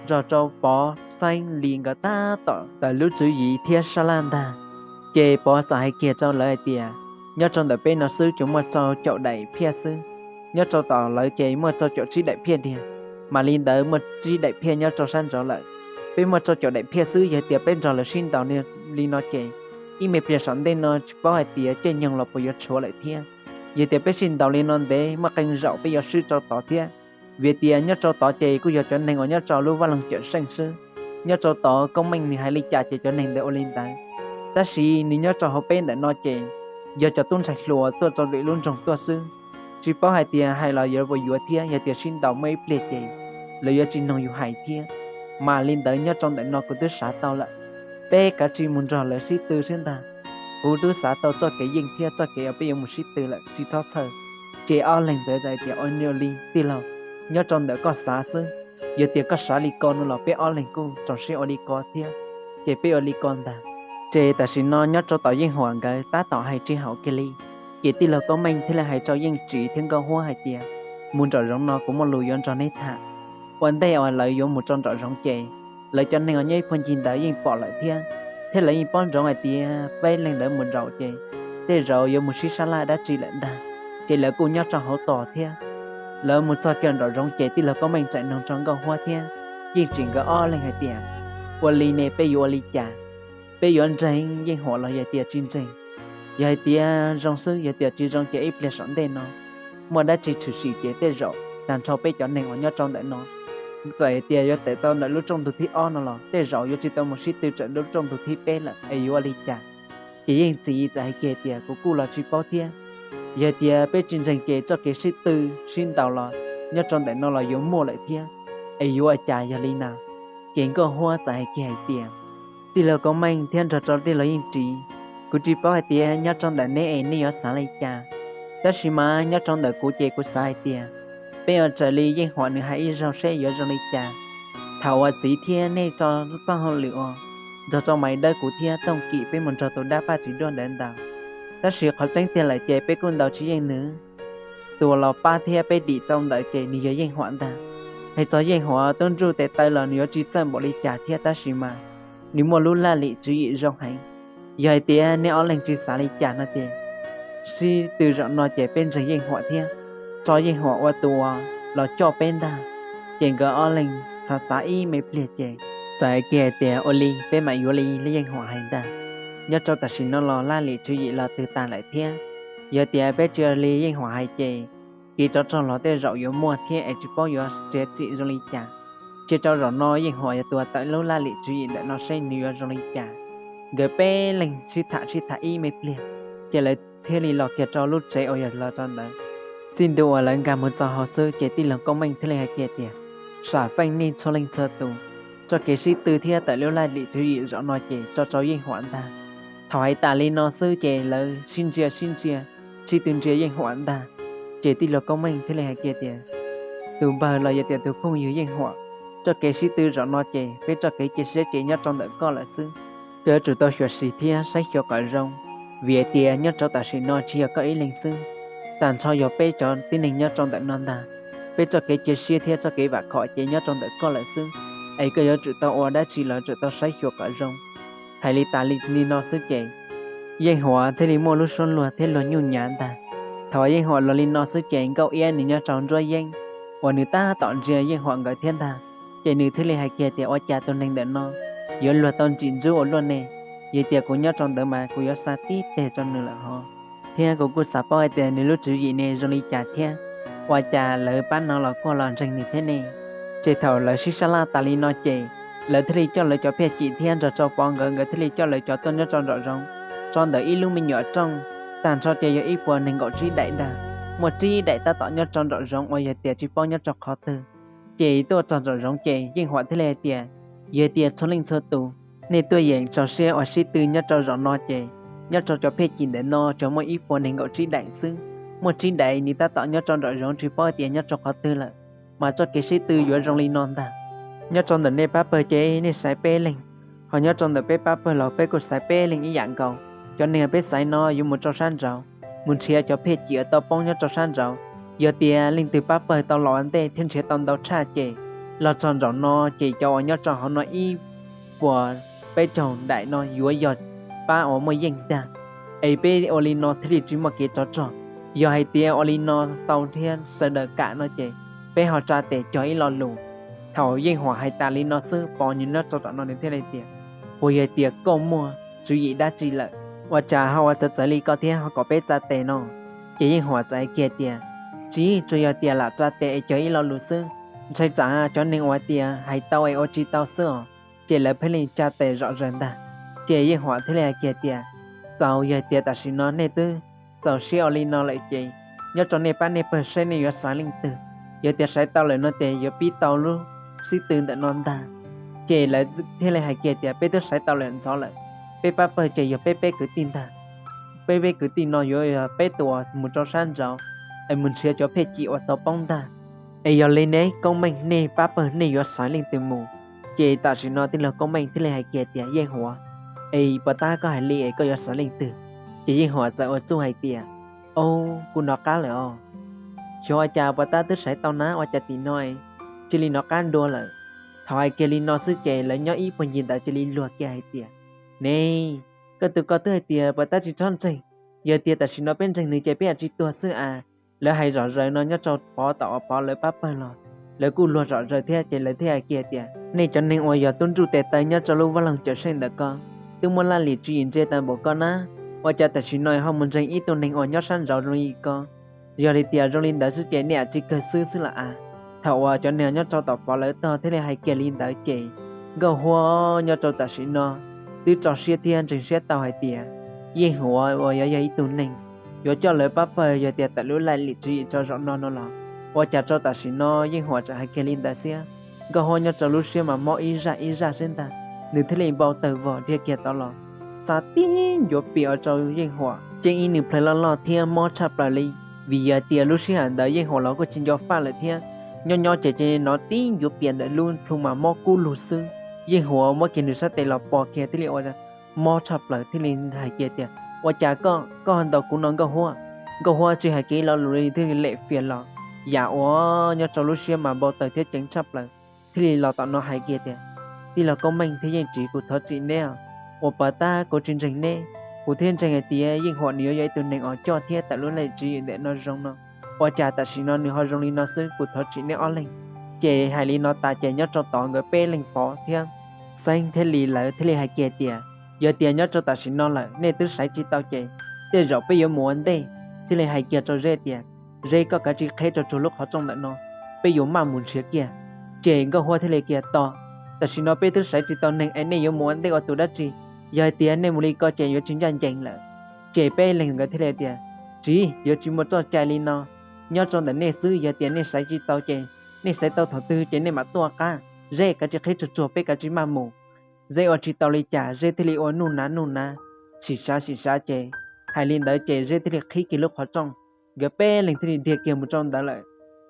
nrog rau Pov, Xeeb, Lis nkawd tab tom tawm lub tswv yim thiab sab laj ntag. Ces Pov txawm hais kiag rau lawv hais tias, Nyob rau ntawm peb no xwb tsuas muaj rau caum daim phiaj xwb. Nyob rau tom lawv ces muaj rau caum tsib daim phiaj tiag. Mas li ntawd muaj tsib daim phiaj nyob rau sab nraud lawm. Peb muaj rau caum daim phiaj xwb, yog tias peb nrog lawv sib ntaus li no ces ib me pliag saum ntej no tsis paub hais tias caij nyoog los puas yuav tshuav lawm thiab. Yog tias peb sib ntaus li no ntev muaj qee zaum peb yuav swb rau tod thiab. Vim tias nyob rau tod ces kuj yog cov neeg uas nyob rau lub vaj loog cawm seej xwb. Nyob rau tod Koob Meej nws hais li cas ces cov neeg ntawd ua li ntawd. Tab sis nws nyob rau hauv peb ntawm no ces yog cov tub ntxhais hluas tuaj rau lwm lub nroog tuaj xwb. Tsis paub hais tias hais los yuav puas yuav thiab, yog tias sib ntaus muaj ib pliag ces lawv yuav tsis noog yus hais thiab. Mas li ntawd nyob rau ntawm no kuv twb xav tau lawm, peb kav tsij mus nrog lawv sib tw xwb ntag. Kuv twb xav tau txoj kev yeej thiab txoj kev uas peb yuav mus sib tw lawm, tsis txhob txhawj. Ces ob leeg ntawd txawm hais tias, Ua li tij laug, nyob rau ntawm koj xav xwb. Yog tias koj xav li ko no los peb ob leeg kuj txaus siab ua li ko thiab. Ces peb ua li ko ntag. Ces tam sim no nyob rau tom Yeej Huam nkawd tab tom hais tsis haum kiag li. Ces tij laug Koob Meej thiaj li hais rau Yeej Tsim thiab Nkauj Huab hais tias, Mus nraum zoov no kuv muaj lus yuav nrog neb tham. Ua ntej uas lawv yuav mus rau nraum zoov ces lawv cov neeg uas nyob ib puag ncig ntawd yeej pom lawm thiab, thiab lawv yeej paub ntsoov hais tias peb leeg ntawd mus nraum ces tej zaum yuav mus sib sab laj dab tsi lawm ntag. Ces lawv kuj nyob rau hauv tos thiab. Lawv mus txog kiag nraum zoov ces tij laug Koob Meej txawm noog rau Nkauj Huab thiab Yeej Tsim nkawd ob leeg hais tias, Ua li ne peb yuav ua li cas? Peb yuav ntseeg Yeej Huam los yog tias tsis ntseeg? Yog hais tias zoo xwb, yog tias tsis zoo ces ib pliag saum ntej no muaj dab tsi tshwm sim ces tej zaum tag nrho peb cov neeg uas nyob rau ntawm no, txawm hais tias yuav tawm tau ntawm lub rooj ntug thib ob no los tej zaum yuav tsis tau mus sib tw txawm lub rooj ntug thib peb lawm es yuav ua li cas? Ces Yeej Tsim txawm hais kiag tias, Kuv kuj los tsis paub thiab. Yog tias peb tsis ntseeg ces txoj kev sib tw sib ntaus los nyob rau ntawm no los yuav muaj lawm thiab, es yuav ua cas yog li na? Ces Nkauj Huab txawm hais kiag hais tias, Tij laug Koob Meej thiab nrog rau tij laug Yeej Tsim, kuv tsis paub hais tias nyob rau ntawm neb es nej yuav xav li cas. Tab sis mas nyob rau ntawm kuv ces kuv xav hais tias peb yuav raws li Yeej Huam nws hais ib zaug seb yuav zoo li cas. Thaum uas txiv thiab nej tso txoj hauj lwm uas nrog rau Maiv Dawb kuv thiab Tooj Kim peb mus nrog tus dab Paj Tsis Duaj ntawd ntaus. Tab sis qhov tseeb tiag lawm ces peb kuj ntaus tsis yeej nws. Tus uas los pab thiab peb dim rau ntawd ces nws yog Yeej Huam ntag. Hais txog Yeej Huam tub ntsuj tes taw los nws yuav tsis txawj npaum li cas thiab tab sis mas nws muaj lub laj lim tswv yim zoo heev. Yog hais tias nej ob leeg tsis xav li cas no ces sib tw zaum no ces peb ntseeg Yeej Huam thiab tso Yeej Huam ua tus uas los coj peb ntag. Ces nkawd ob leeg xav xav ib me pliag ces txawm hais kiag hais tias, Ua li peb mam yuav li Yeej Huam hais ntag. Nyob rau tam sim no los laj lim tswv yim los twg tas lawm thiab. Yog tias peb tsis ua li Yeej Huam hais ces kev rov rog los tej zaum yuav muaj thiab es tsis paub yuav txiav txim zoo li cas. Cia rau zaum no Yeej Huam yog tus tawm lub laj lim tswv yim ntawm no seb nws yuav zoo li cas. Nkawd peb leeg sib tham sib tham ib me pliag, ces lawv thiaj li los kiag rau lub tsev uas yog los rau ntawd. Txij ntua uas lawv nkag mus txog hauv xwb ces tij laug Koob Meej thiaj li hais kiag tias, Sam feej nej txhua leej txhua tus, txoj kev sib tw thiab tawm lub laj lim tswv yim zaum no ces tso rau Yeej Huam ntag. Thaum hais tas li no xwb ces lawv sib ntsia sib ntsia, sib tw ntsia Yeej Huam ntag. Ces tij laug Koob Meej thiaj li hais kiag tias, tus npawg los yog tias tus phooj ywg Yeej Huam, txoj kev sib tw zaum no ces peb txoj kev cia siab ces nyob rau ntawm koj lawm xwb. Koj yuav tsum tau xyuam xim thiab saib xyuas kom zoo, vim hais tias nyob rau tam sim no tsis yog koj ib leeg xwb, tag nrho yog peb cov tib neeg nyob rau ntawm no ntag. Peb txoj kev cia siab thiab txoj kev vam khom ces nyob rau ntawm koj lawm xwb, es koj yuav tsum tau ua dab tsi los tsum tau saib xyuas kom zoo. Hais li tas li li no xwb ces Yeej Huam thiaj li muaj lub suab luag thiab luag nyuj nyav ntag. Thaum Yeej Huam los li no xwb ces Nkauj Iab nws nyob rau nruab yeeb uas nws tab tom ntsia Yeej Huam nkawd thiab ntag, ces nws thiaj li hais kiag tias, ua cas tus neeg ntawm no yuav luag tau ntsim ntsuab ua luaj ne? Yog tias kuv nyob rau ntawd mas kuv yuav xa tib teg rau nws lawm hov. Thiab kuv kuj xav paub hais tias nws lub tswv yim ne zoo li cas thiab, ua cas lawv pab no los kuj los ntseeg nws thiab ne? Ces thaum lawv sib sab laj tas li no ces lawv thiaj li coj lawv cov phiaj chim thiab nrog rau Pov nkawd, nkawd thiaj li coj lawv cov tuaj nyob rau nraum zoov, rau ntawm ib lub me nyuam rooj, tag nrho ces yog ib puas nees nkaum tsib daim ntag. Muaj tsib daim tab tom nyob rau nraum zoov uas yog tias tsis paub nyob rau qhov twg. Ces tuaj txog nraum zoov ces Yeej Huam thiaj li hais tias, yog tias txhua leej txhua tus nej tuaj yeem txaus siab uas sib tw nyob rau zaum no ces nyob rau cov phiaj chim ntawm no tsuas muaj ib puas nees nkaum tsib daim xwb. Muaj tsib daim nws tab tom nyob rau nraum zoov tsis paub tias nyob rau qhov twg lawm, mas txoj kev sib tw yuav zoo li no ntag. Nyob rau ntawm nej pab pawg ces nej xaiv peb leeg, ho nyob rau ntawm peb pab pawg los peb kuj xaiv peb leeg ib yam nkaus. Cov neeg peb xaiv no yuav mus rau sab nraud, mus nrhiav cov phiaj chim uas tau poob nyob rau sab nraud. Yog tias leej twg pab pawg tau los ua ntej thiab nrhiav tau ntau tshaj ces los txog nraum no ces cov uas nyob rau hauv no ib puas peb caug daim no yuav yog pab uas muaj yeej ntag. Es peb ua li no thiaj li tsis muaj kev tsov rog. Yog hais tias ua li no tau thiab sawv daws kam no ces peb ho tsa tes cog ib lo lus. Thaum Yeej Huam hais tas li no xwb, Pov nws nyob rau tom no nws thiaj li tias, puas yog tias koj muaj tswv yim dab tsi lawm, ua cas ho ua txawv txawv li koj thiab ho kom peb tsa tes no? Ces Yeej Huam txawm hais kiag tias, tsis, tsuas yog tias lam tsa tes es cog ib lo lus xwb. Ntshai tsam cov neeg uas tias hais tau es ua tsis tau xwb os. Ces lawv pheej li tsa tes zom zaws ntag. Ces Yeej Huam thiaj li hais kiag tias, txaus, yog tias tam sim no nej twb txaus siab ua li no lawm ces nyob rau nej pab nej pawg seb nej yuav xaiv leej twg. Yog tias xaiv tau lawm no ces yuav pib tau lub sib tw ntawm no ntag. Ces lawv thiaj li hais kiag tias, peb twb xaiv tau lawm ntxov lawm, peb pab pawg ces yog peb peb kwv tij ntag. Peb peb kwv tij no yuav yog peb tus uas mus rau sab nraud es mus nrhiav cov phiaj chim uas tau poob ntag. Es yog li ne Koob Meej nej pab pawg nej yuav xaiv leej twg mus? Ces tam sim no tij laug Koob Meej thiaj li hais kiag tias, Yeej Huam, es puas tab koj hais li es koj yuav xaiv leej twg? Ces Yeej Huam txawm ua txuj hais tias, o, kuv hnov qab lawm os. Xyov ua cas puas tab twb xaiv tau na, ua cas tim no cia li hnov qab dua lawm. Thaum hais kiag li no xwb ces lawv nyob ib puag ncig ntawd cia li luag kiag hais tias, ne, koj tus koj twb hais tias puas tab tsis txhob ntseeg, yog tias tam sim no peb ntseeg nws ces peb yuav tsis tuag xwb as. Lawv hais zom zaws no nyob rau Pov tom uas Pov lawv pab pawg los, lawv kuj luag zom zaws thiab ces lawv thiaj hais kiag tias, nej cov neeg uas yog tub nruj tes taw nyob rau lub vaj loog Cawm Seej ntawm ko twb muaj laj lim tswv yim ntse tau npaum ko na, ua cas tam sim no ho mus ntseeg ib tug neeg uas nyob sab nraud zoo li ko? Yog li tias zoo li ntawd xwb ces nej lam tsis kawg xwb xwb lam as. Thaum uas cov neeg nyob rau tom Pov lawv tog thiaj li hais kiag li ntawd ces Nkauj Huab nyob rau tam sim no twb tso siab thiab ntseeg siab tau hais tias Yeej Huam uas yuav yog ib tug neeg yuav coj lawv pab pawg yog tias tawm lub laj lim tswv yim rau zaum no no los, ua cas rau tam sim no Yeej Huam tseem hais kiag li ntawd xiab. Nkauj Huab nyob rau lub siab mas mob ib zaj ib zaj xwb ntag, nws thiaj li npau taws vog dhia kiag tod los, xa tib ncuav pias ua rau Yeej Huam ceeb ib nws plhaw loj loj thiab mob tshaj plaws li. Vim yog tias lub sij hawm ntawd Yeej Huam los kuj tsis nco faj lawm thiab, nyob nyob ces cia li hnov tib ncuav pias ntawm lub plhu mas mob kub lug xwb. Yeej Huam muab kiag nws sab tes los pom kiag thiaj li ua mob tshaj plaws thiaj li hais kiag tias, ua cas koj, koj ntaus kuv no Nkauj Huab? Nkauj Huab tsis hais kiag ib lo lus li thiaj li lem fias los, yam uas nyob rau lub siab mas npau taws thiab ceev tshaj plaws, thiaj li los tom no hais kiag tias, tij laug Koob Meej thiab Yeej Tsis, kuv thov txim neb os, uas puas tab kuv tsis ntseeg neb. Kuv thiaj ntseeg hais tias Yeej Huam nws yuav yog ib tug neeg uas coj thiab tawm lub laj lim tswv yim ntawm no zoo no, ua cas tam sim no nws ho zoo li no xwb, kuv thov txim neb ob leeg. Ces hais li no tas ces nyob rau tod nkawd peb leeg Pov thiab Xeeb thiab Lis lawv thiaj li hais kiag tias, yog tias nyob rau tam sim no lawm nej twb saiv tsis tau ces tej zaum peb yuav mus ua ntej. Thiaj li hais kiag rau Zeb tias, Zeb, koj kav tsij qheb rau tsuag lub qhov rooj ntawm no, peb yuav maj mus nrhiav kiag. Ces Nkauj Huab thiaj li kiag, Tos, tam sim no peb twb saiv tsis tau neeg es nej yuav mus ua ntej ua tus dab tsi? Yog hais tias nej mus li ko ces yuav tsis ncaj ncees lawm. Ces peb leeg nkawd thiaj li tias, Tsis, yuav tsis muaj txoj cai li no. Nyob rau ntawm nej xwb, yog tias nej saiv tsis tau ces nej saiv tau thaum twg ces nej mam tuaj qab. Zeb, kav tsij qheb tsuag tsuag, peb kav tsij maj mus. Zeb ua tsis tau li cas, Zeb thiaj li ua nuj nav nuj nav, sim sav sim sav ces hais li ntawd ces Zeb thiaj li qhib kiag lub qhov rooj, nkawd peb leeg thiaj li dhia kiag mus rau ntawd lawm.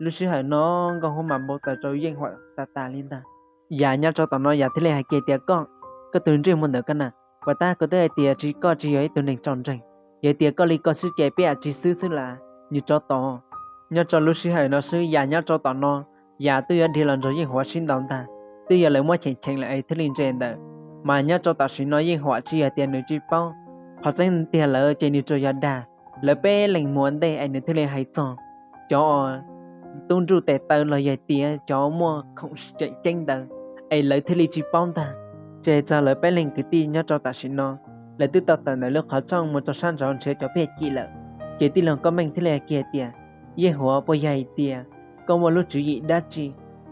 Lub sij hawm no Nkauj Huab mas npau taws rau Yeej Huam tas tas li ntag. Yam nyob rau tom no Yam thiaj li hais kiag tias, Koj, koj tus ntsej muag ntawm koj na, puas tab kuv twb hais tias tsis, koj tsis yog ib tug neeg txom nkeeg. Yog tias koj li koj xwb ces peb yuav tsis xwb xwb las, nws tsov tom. Nyob rau lub sij hawm no xwb Yam nyob rau tom no, Yam twb yuav dhia los nrog Yeej Huam sib ntaus ntag, twb yog lawv muab cheem cheem lawm es thiaj li ntse ntawd. Mas nyob rau tam sim no Yeej Huam tsis yog tias nws tsis paub, qhov tseeb tiag lawm ces nws tsuas yog dag. Lawv peb leeg mus ua ntej es nws thiaj li hais txog cov tub nruj tes taw los yog tias cov muaj khoom tseem ceeb ntawd, es lawv thiaj li tsis paub ntag. Ces txog lawv peb leeg kwv tij nyob rau tam sim no, lawv twb tau tawm ntawm lub qhov rooj mus rau sab nraud nrhiav cov phiaj chim lawm. Ces tij laug Koob Meej thiaj li hais kiag tias, Yeej Huam, puas yog hais tias koj muaj lub tswv yim dab tsi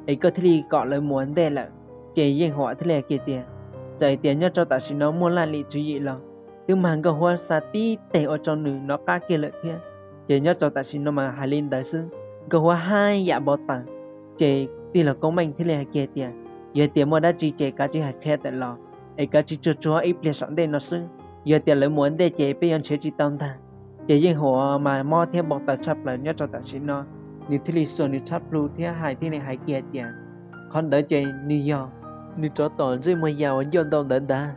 es koj thiaj li kom lawv mus ua ntej lawm? Ces Yeej Huam thiaj li hais kiag tias, Txawm hais tias nyob rau tam sim no muaj laj lim tswv yim los twb mag Nkauj Huab xa tib teg ua rau nws nov qab kiag lawm thiab. Ces nyob rau tam sim no mas hais li ntawd xwb, Nkauj Huab haj yam npau taws. Ces tij laug Koob Meej thiaj li hais kiag tias, Yog tias muaj dab tsi ces kav tsij hais qhia tawm los, es kav tsij tsuag tsuag ib pliag saum ntej no xwb. Yog tias lawv mus ua ntej ces peb yuav nrhiav tsis tau ntag. Ces Yeej Huam mas mob thiab npau taws tshaj plaws nyob rau tam sim no, nws thiaj li xuas nws tshab plhu thiab hais thiaj li hais kiag tias, Qhov ntawd ces nws yog nws tsov tom ntsej muag Yam uas ncauj ntau ntawd ntag,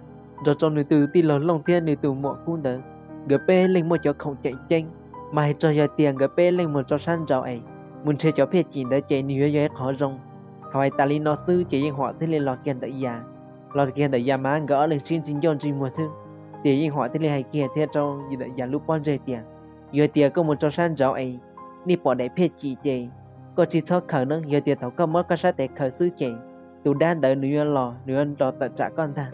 nrog rau nws tus tij laug Looj thiab nws tus muam Kub ntawd, nkawd peb leeg muaj cov khoom tseem ceeb. Mas hais txog yog tias nkawd peb leeg mus rau sab nraud es mus nrhiav cov phiaj chim ntawd ces nws yuav yog ib qho zoo. Thaum hais tas li no xwb ces Yeej Huam thiaj li los kiag ntawm Yam. Los kiag ntawm Yam mas nkawd ob leeg sib ntxi ncauj ntxi muag xwb. Ces Yeej Huam thiaj li hais kiag thiab rau ntawm Yam lub pob ntseg tias, Yog tias koj mus rau sab nraud es nej pom daim phiaj chim ces koj tsis txhob khaws na. Yog tias thaum koj muab koj sab tes khaws xwb ces tus dab ntawd nws yuav los, nws yuav los tawm tsam koj ntag.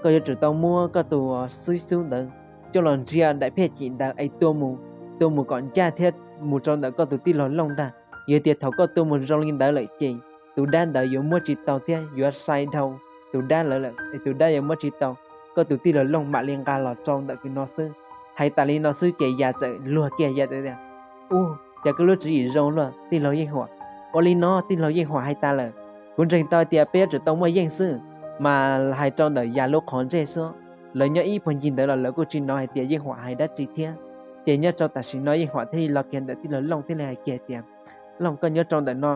Koj yuav tsum tau muab koj tus xib xub ntawd coj los ntsia daim phiaj chim ntawd es tua mus, tua mus kom ncaj thiab mus rau ntawm koj tus tij laug Looj ntag. Yog tias thaum koj tua mus zoo li ntawd lawm ces tus dab ntawd yuav muab tsis tau thiab yuav sai dhau tus dab lawm lawm es tus dab yuav muab tsis tau, koj tus tij laug Looj mam li nqa los rau ntawm kws no xwb. Hais tas li no xwb ces Yam txawm luag kiag, Yam txawm tias, Ub, cas koj lub tswv yim zoo luaj tij laug Yeej Huam. Ua li no tij laug Yeej Huam, hais tas lawm, kuv ntseeg tau tias peb yuav tsum tau muaj yeej xwb. Mas hais rau ntawm Yam lub qhov ntsej xwb, lawv nyob ib puag ncig ntawd los lawv kuj tsis hnov hais tias Yeej Huam hais dab tsi thiab. Ces nyob rau tam sim no Yeej Huam thiaj li los kiag ntawm tij laug Looj thiaj li hais kiag tias, Looj, koj nyob rau ntawm no,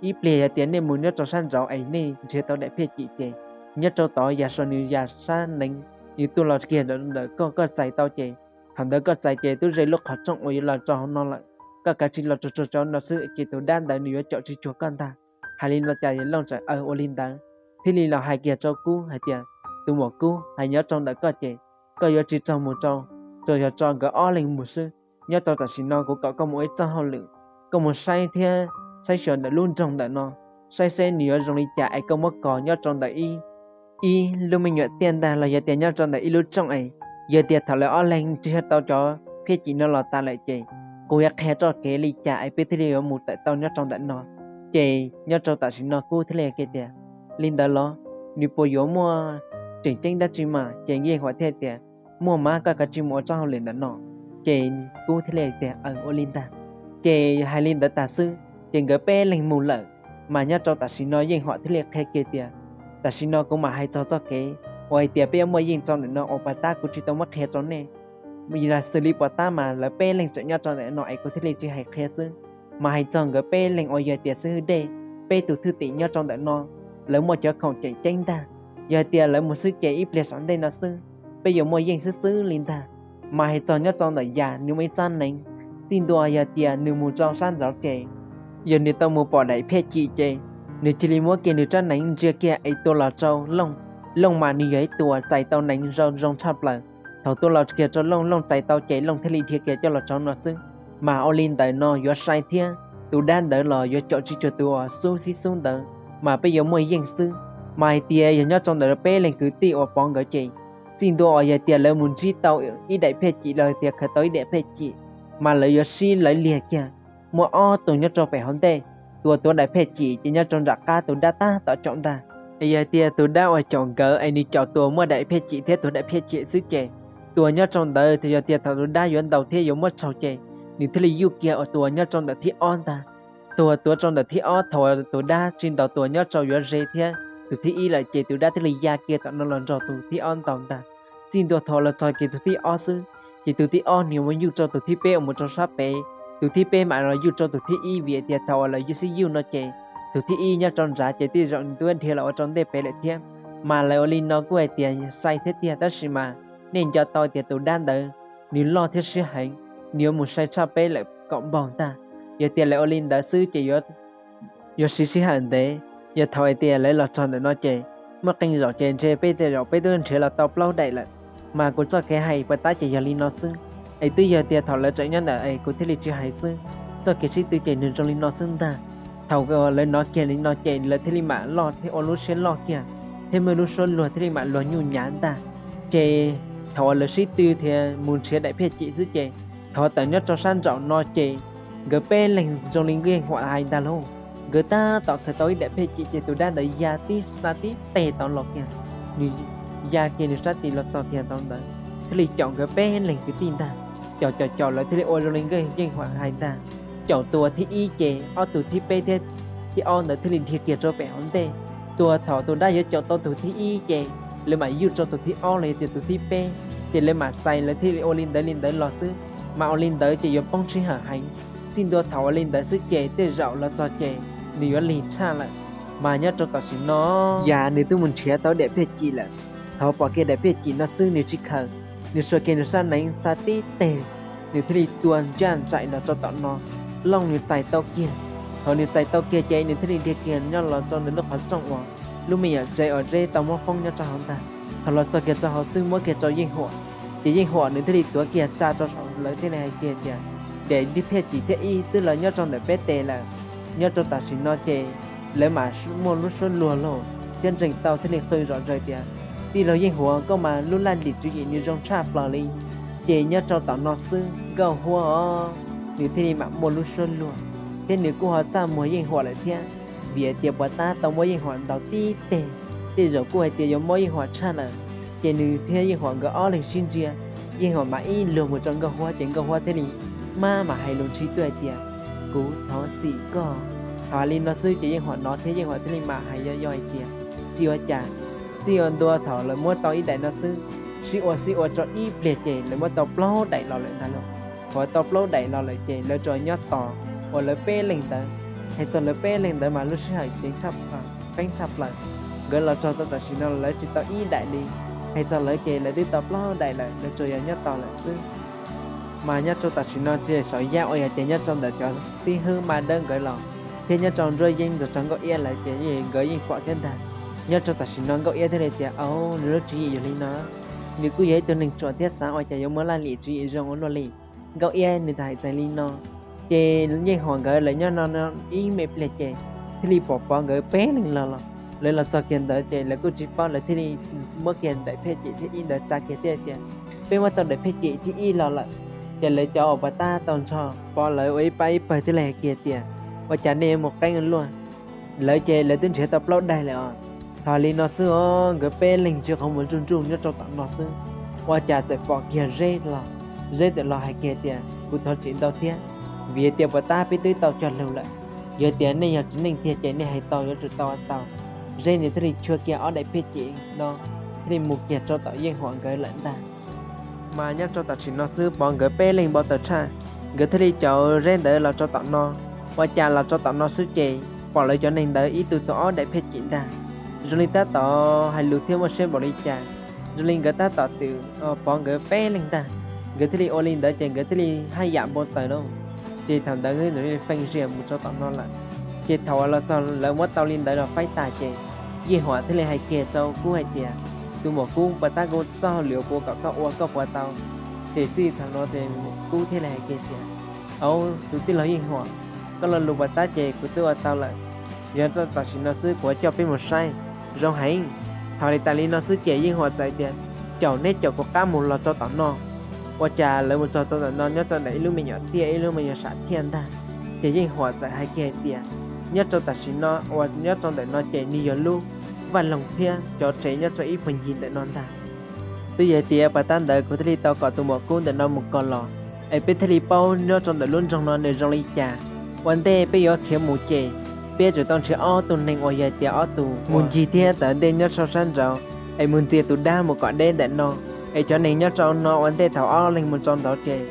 ib pliag yog tias nej mus nyob rau sab nraud es nej nrhiav tau daim phiaj chim ces nyob rau tod Yam Suav nws Yam sab neev, nws tuaj los kiag ntawm koj, koj txais tau ces thaum ntawd koj txais ces twb ze lub qhov rooj uas yuav los rau hauv no lawm. Koj kav tsij los tsuag tsuag rau no xwb ces tus dab ntawd nws yuav caum tsis tsuag koj ntag. Hais li no ces Looj txawm aws ua li ntawd, thiaj li los hais kiag rau Kub hais tias, Tus muam Kub, hais nyob rau ntawm koj ces koj yuav tsis txog mus rau, tsuas yog tso nkawd ob leeg mus xwb. Nyob rau tam sim no kuv kom koj mus ua ib txoj hauj lwm, koj mus saib thiab saib xyuas ntawm lub nroog ntawm no, saib seb nws yuav zoo li cas es koj muab kos nyob rau ntawm ib, ib lub me nyuam tiaj ntag los yog tias nyob rau ntawm ib lub rooj es yog tias thaum lawv ob leeg nrhiav tau cov phiaj chim no los tas lawm ces kuv yuav qhia txoj kev li cas es peb thiaj li yuav mus tawm tau nyob rau ntawm no. Ces nyob rau tam sim no Kub thiaj li hais kiag tias, Li ntawd los nws puas yuav muaj tseem ceeb dab tsi mas? Ces Yeej Huam thiaj tias, Muaj mas, koj kav tsij mus ua txoj hauj lwm ntawm no. Ces Kub thiaj li tias, Aws, ua li ntag. Ces hais li ntawd tas xwb ces nkawd peb leeg mus lawm. Mas nyob rau tam sim no Yeej Huam thiaj li qhia kiag tias, Tam sim no kuv mam hais txog txoj kev uas hais tias peb yuav muaj yeej rau ntawm no uas puas tab kuv tsis tau muab qhia rau nej. Yog xws li puas tab mas lawv peb leeg tseem nyob rau ntawm no es kuv thiaj li tsis hais qhia xwb. Mas hais txog nkawd peb leeg uas yog tias xib hwb dej, peb tus thwj tim nyob rau ntawm no, lawv muaj cov khoom tseem ceeb ntag. Yog tias lawv mus xwb ces ib pliag saum ntej no xwb peb yuav muaj yeej xwb xwb li ntag. Mas hais txog nyob rau ntawm Yam, nws muaj ib txoj neev, txij ntua yog tias nws mus rau sab nraud ces yog nws tau mus pom daim phiaj chim ces nws cia li muab kiag nws txoj neev ntsia kiag es tua los rau Looj. Looj mas nws yog ib tug txais tau neev zoo zoo tshaj plaws. Thaum tua los kiag rau Looj, Looj txais tau ces Looj thiaj li dhia kiag coj los rau no xwb. Mas ua li ntawm no yuav sai thiab, tus dab ntawd los yuav caum tsis tsuag tus uas xub xib xub ntawd, mas peb yuav muaj yeej xwb. Mas hais tias yog nyob rau ntawm peb leeg kwv tij uas pov nkawd ces txij ntua uas yog tias lawv mus ntsib tau ib daim phiaj chim los tias khaws tau ib daim phiaj chim, mas lawv yuav sib lawv liag kiag. Muaj ob tug nyob rau pem hauv ntej, tus tuav daim phiaj chim ces nyob rau nram qab tus dab tab tom caum ntag. Es yog tias tus dab uas caum nkawd es nws caum tus muaj daim phiaj chim thiab tus daim phiaj chim xwb ces tus nyob rau ntawd yog tias thaum tus dab yuav ntaus thiab yuav muab tsaug ces nws thiaj li yuj kiag tus nyob rau ntawm thib ob ntag. Tus tuav rau ntawm thib ob, thaum tus dab tsis ntaus tus nyob rau yuav ze thiab tus thib ib lawm ces tus dab thiaj li ya kiag tom no los nrog tus thib ob ntaus ntag. Txij ntua thaum los txog kiag tus thib ob xwb, ces tus thib ob nws yuav mus yuj rau tus thib peb uas mus rau sab pem, tus thib peb mam los yuj rau tus thib ib, vim tias thaum uas lawv yuj sib yuj no ces tus thib ib nyob rau nrad ces tej zaum nws twb dhia los ua rau ntej pem lawm thiab. Mas lawv ua li no kuj hais tias sai thiab tiag, tab sis mas nej nco tau tias tus dab ntawd nws loj thiab siab heev, nws yuav mus sai tshaj peb lawm kaum npaug ntag. Yog tias lawv ua li ntawd xwb ces yuav siv sij hawm ntev. Yog thaum hais tias lawv los txog ntawm no ces muaj qee zaum ces ntshe peb tej zaum peb twb nrhiav los tau plaub daim lawm. Mas kuv txoj kev hais puas tab ces yog li no xwb, es twb yog tias thaum lawv tseem nyob ntawm es kuv thiaj li tsis hais xwb. Txoj kev sib tw ces nws zoo li no xwb ntag. Thaum lawv hnov kiag li no ces lawv thiaj li mam loj thiab ua lub siab loj kiag, thiab muaj lub suab luag thiaj li mam luag nyuj nyav ntag. Ces thaum uas lawv sib tw thiab mus nrhiav daim phiaj cim xwb ces thov tawm nyob rau sab nraum no ces nkawd peb leeg zoo li yeej huam hais ntag lauj, nkawd tab tom khaws tau ib daim phiaj cim ces tus dab ntawd ya tib xa tib teg tod los kiag, nws ya kiag nws sab tis los txog kiag tod ntawd, thiaj li caum nkawd peb leeg kwv tij ntag. Caum caum caum lawv thiaj li ua zoo li yeej huam hais ntag. Caum tus thib ib ces ob tug thib peb thiab thib ob ntawd thiaj li dhia kiag rau pem hauv ntej. Tua thaum tus dab yuav caum tau tus thib ib ces lawv mam yuj rau tus thib ob los yog tias tus thib peb, ces lawv mam txais lawv thiaj li ua li ntawd li ntawd los xwb. Mas ua li ntawd ces yuav poob sij hawm heev. Txij ntua thaum ua li ntawd xwb ces tej zaum los txog ces nws yuav lig tshaj lawm. Mas nyob rau tam sim no, yam nws twb mus nrhiav tau daim phiaj cim lawm, thov pom kiag daim phiaj cim no xwb nws tsis khaws, nws xuas kiag nws sab neev xa tib teg, nws thiaj li tua ntsaj ntsais los rau tom no, looj nws txais tau kiag. Thaum nws txais tau kiag ces nws thiaj li dhia kiag nyob los rau ntawm lub qhov rooj uas lub me nyuam tsev uas Zeb tau muab foob nyob rau hauv ntag. Thaum los txog kiag rau hauv xwb muab kiag rau Yeej Huam, ces Yeej Huam nws thiaj li tuav kiag tsa rau saum, lawv thiaj li hais kiag tias daim phiaj cim thib ib twb los nyob rau ntawm peb tes lawm. Nyob rau tam sim no ces lawv mam muaj lub suab luag lauj thiab ntseeg tau thiaj li qw zom zaws tias, tij laug Yeej Huam, koj mas lub laj lim tswv yim nws zoo tshaj plaws li. Ces nyob rau tom no xwb Nkauj Huab os, nws thiaj li mam muaj lub suab luag, thiab nws kuj ho txaj muag Yeej Huam lawm thiab. Vim tias puas tab tau muab Yeej Huam ntaus tib teg, tej zaum kuj hais tias yuav mob Yeej Huam tshaj lawm. Ces nws thiab Yeej Huam nkawd ob leeg sib ntsia, Yeej Huam mam ib luag mus rau Nkauj Huab ces Nkauj Huab thiaj li maj mam hais lus ntshis tuaj hais tias, kuv thov txim koj. Thaum hais li no xwb ces Yeej Huam hnov thiab Yeej Huam thiaj li mam hais yog yog hais tias, tsis ua cas. Txij ua ntua thaum lawv muab tau ib daim no xwb, sib ua sib ua rau ib pliag ces lawv muab tau plaub daim los lawm ntag lauj. Thaum tau plaub daim los lawm ces lawv tsuas nyob tos uas lawv peb leeg ntawd. Hais txog lawv peb leeg ntawd mas lub sij hawm ceev tshaj plaws, qeeb tshaj plaws. Nkawd los txog tau tam sim no lawv tsis tau ib daim li. Hais txog lawv ces lawv twb tau plaub daim lawm, lawv tsuas yog nyob tos lawm xwb. Mas nyob rau tam sim no tsis saum yaj uas yog tias nyob rau ntawm cov xib hwb Maj Dawb nkawd los, thiab nyob rau Ntsuab Yeeb ntawm rau Nkauj Iab lawv ces nkawd yeej pom thiab ntag. Nyob rau tam sim no Nkauj Iab thiaj li tias, au, nws lub tswv yim yog li no, nws kuj yog ib tug neeg ruam thiab xav ua cas yuav muaj laj lim tswv yim zoo ua luaj li. Nkauj Iab nws txawm hais txog li no, ces Yeej Huam nkawd lawv nyob no ib me pliag ces thiaj li pom Pov nkawd peb leeg los los. Lawv los txog kiag ntawd ces lawv kuj tsis paub, lawv thiaj li muab kiag daim phiaj cim thib ib ntawd tsa kiag thiab tias, peb muab tau daim phiaj cim thib ib los lawm. Ces lawv cov uas puas tab tau nrog Pov lawv ua ib pab ib pawg thiaj li hais kiag tias, ua cas nej yuav mus qeeb luaj? Lawv ces lawv twb nrhiav tau plaub daim lawm os. Thaum li no xwb os, nkawd peb leeg ntsia qhov muag nruj nruj nyob rau tom no xwb, ua cas txawm pom kiag Zeb los. Zeb txawm los hais kiag tias, kuv thov txim ntau thiab, vim tias puas tab peb twb tau cog lus lawm. Yog tias nej yog txiv neej tiag ces nej hais tau yuav tsum tau ua tau. Zeb nws thiaj li chua kiag ob daim phiaj cim no, thiaj li mus kiag rau tom Yeej Huam nkawd lawm ntag. Mas nyob rau tam sim no xwb Pov nkawd peb leeg npau taws tshaj, nkawd thiaj li caum Zeb ntawd los rau tom no. Ua cas los rau tom no xwb ces pom lawv cov neeg ntawd ib tug tau ob daim phiaj cim ntag. Zoo li tab tom hais lus thiab muaj siab npaum li cas, zoo li nkawd tab tom twm Pov nkawd peb leeg ntag. Nkawd thiaj li ua li ntawd ces nkawd thiaj li haj yam npau taws lauj. Ces thaum ntawd nkawd feej zias mus rau tom no lawm. Ces thaum uas los txog lawv muab tau li ntawd los faib tas ces Yeej Huam thiaj li hais kiag rau Kub hais tias, tus muam Kub, puas tab kuv txoj hauj lwm uas kuv kom koj ua koj puas tau? Ces txij thaum no ces Kub thiaj li hais kiag tias, au, tus tij laug Yeej Huam, koj lo lus puas tab ces kuv twb ua tau lawm. Yog tam sim no xwb kuv yuav coj peb mus saib. Zoo heev. Thaum li tas li no xwb ces Yeej Huam txawm tias, caum neb caum kuv qab mus los rau tom no. Ua cas lawv mus txog rau ntawm no nyob rau ntawm ib lub me nyuam tiaj, ib lub me nyuam sam thiaj ntag. Ces Yeej Huam txawm hais kiag hais tias, nyob rau tam sim no uas nyob rau ntawm no ces nws yog lub vaj loog thiab cov tsev nyob rau ib puag ncig ntawm no ntag. Twb yog tias puas tab ntawd kuv thiaj li tau kom tus muam Kub ntawm no mus kos los, es peb thiaj li paub nyob rau ntawm lub nroog no nws zoo li cas. Ua ntej peb yuav khiav mus ces peb yuav tsum tau nrhiav ob tug neeg uas yog tias ob tug mus ncig thiab tawm ntej nyob rau sab nraud, es mus ntxias tus dab mus kom deb ntawm no. Es cov neeg nyob rau no ua ntej thaum ob leeg mus txog ntawd ces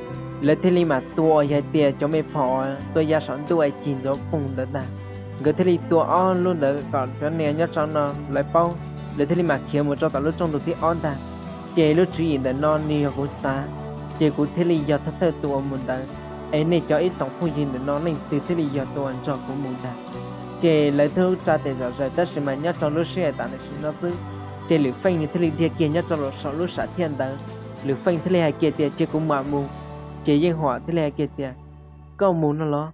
lawv thiaj li mam tua uas yog hais tias cov me phom uas tuaj ya saum ntuj es cig ntxuav poog ntawd ntag. Nkawd thiaj li tua ob lub ntawd kom cov neeg nyob rau no lawv paub, lawv thiaj li mam khiav mus rau tom lub rooj ntug thib ob ntag. Ces lub tswv yim ntawm no nws yog kuv xav, ces kuv thiaj li yog thawj thawj tus uas mus ntawd. Es nej cov ib tsoom phooj ywg ntawm no leej twg thiaj li yog tus uas nrog kuv mus ntag? Ces lawv twb tsa tes zom zaws tab sis mas nyob rau lub sij hawm tam sim no xwb, ces Lwm Feej nws thiaj li dhia kiag nyob rau saum lub sam thiaj ntawd. Lwm Feej thiaj li hais kiag tias, Cia kuv mam mus. Ces Yeej Huam thiaj li hais kiag tias, Koj mus no los?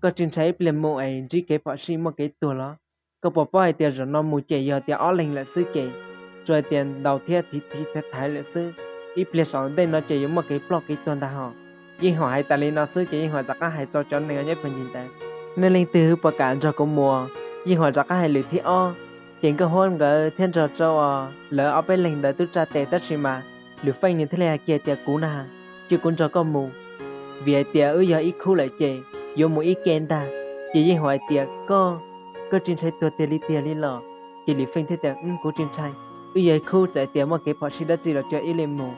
Koj tsis ntshai ib pliag mus es ntsib kev phom sij muaj kev tuag los? Koj puas paub hais tias zaum no mus ces yog tias ob leeg lawm xwb ces tsuas hais tias ntaus thiab tiv tiv thaiv thaiv lawm xwb, ib pliag saum ntej no ces yuav muaj kev ploj kev tuag ntag hos. Yeej Huam hais tas li no xwb ces Yeej Huam rov qab hais rau cov neeg nyob puag ncig ntawd, Nej leej twg puas kam nrog kuv mus? Yeej Huam rov qab hais lwm thib ob, ces Nkauj Huab nkawd thiab nrog rau lawv ob peb leeg ntawd twb tsa tes tab sis mas Lwm Feej nws thiaj li hais kiag tias, Kuv na, cia kuv nrog koj mus, vim hais tias wb yog ib khub lawm ces yuav mus ib ke ntag. Ces Yeej Huam hais tias, Koj, koj tsis ntshai tuag tiag li tiag li los? Ces Lwm Feej thiaj tias, Kuv tsis ntshai, wb yog ib khub, txawm tias muaj kev phom sij dab tsi los cia wb li mus.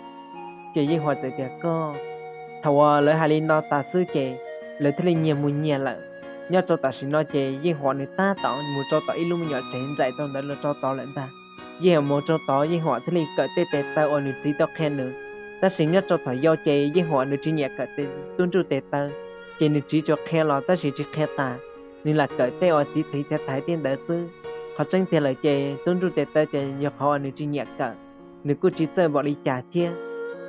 Ces Yeej Huam txawm tias, Koj. Thaum uas lawv hais li no tas xwb ces lawv thiaj li nyias mus nyias lawm. Nyob rau tam sim no ces Yeej Huam nws tab tom mus rau tom ib lub me nyuam tsev nraim rau ntawd los rau tod lawm ntag. Yeej Huam mus rau tod, Yeej Huam thiaj li kawm tej tes taw uas nws txiv tau qhia nws. Tab sis nyob rau thaum yau ces Yeej Huam nws tsis nyiam kawm tub nruj tes taw, ces nws txiv tsuas qhia los tab sis tsis qhia tas, nws lam kawm tej uas tiv thaiv thaiv tej ntawd xwb. Qhov tseeb tiag lawm ces tub nruj tes taw ces yog qhov uas nws tsis nyiam kawm, nws kuj tsis txawj npaum li cas thiab.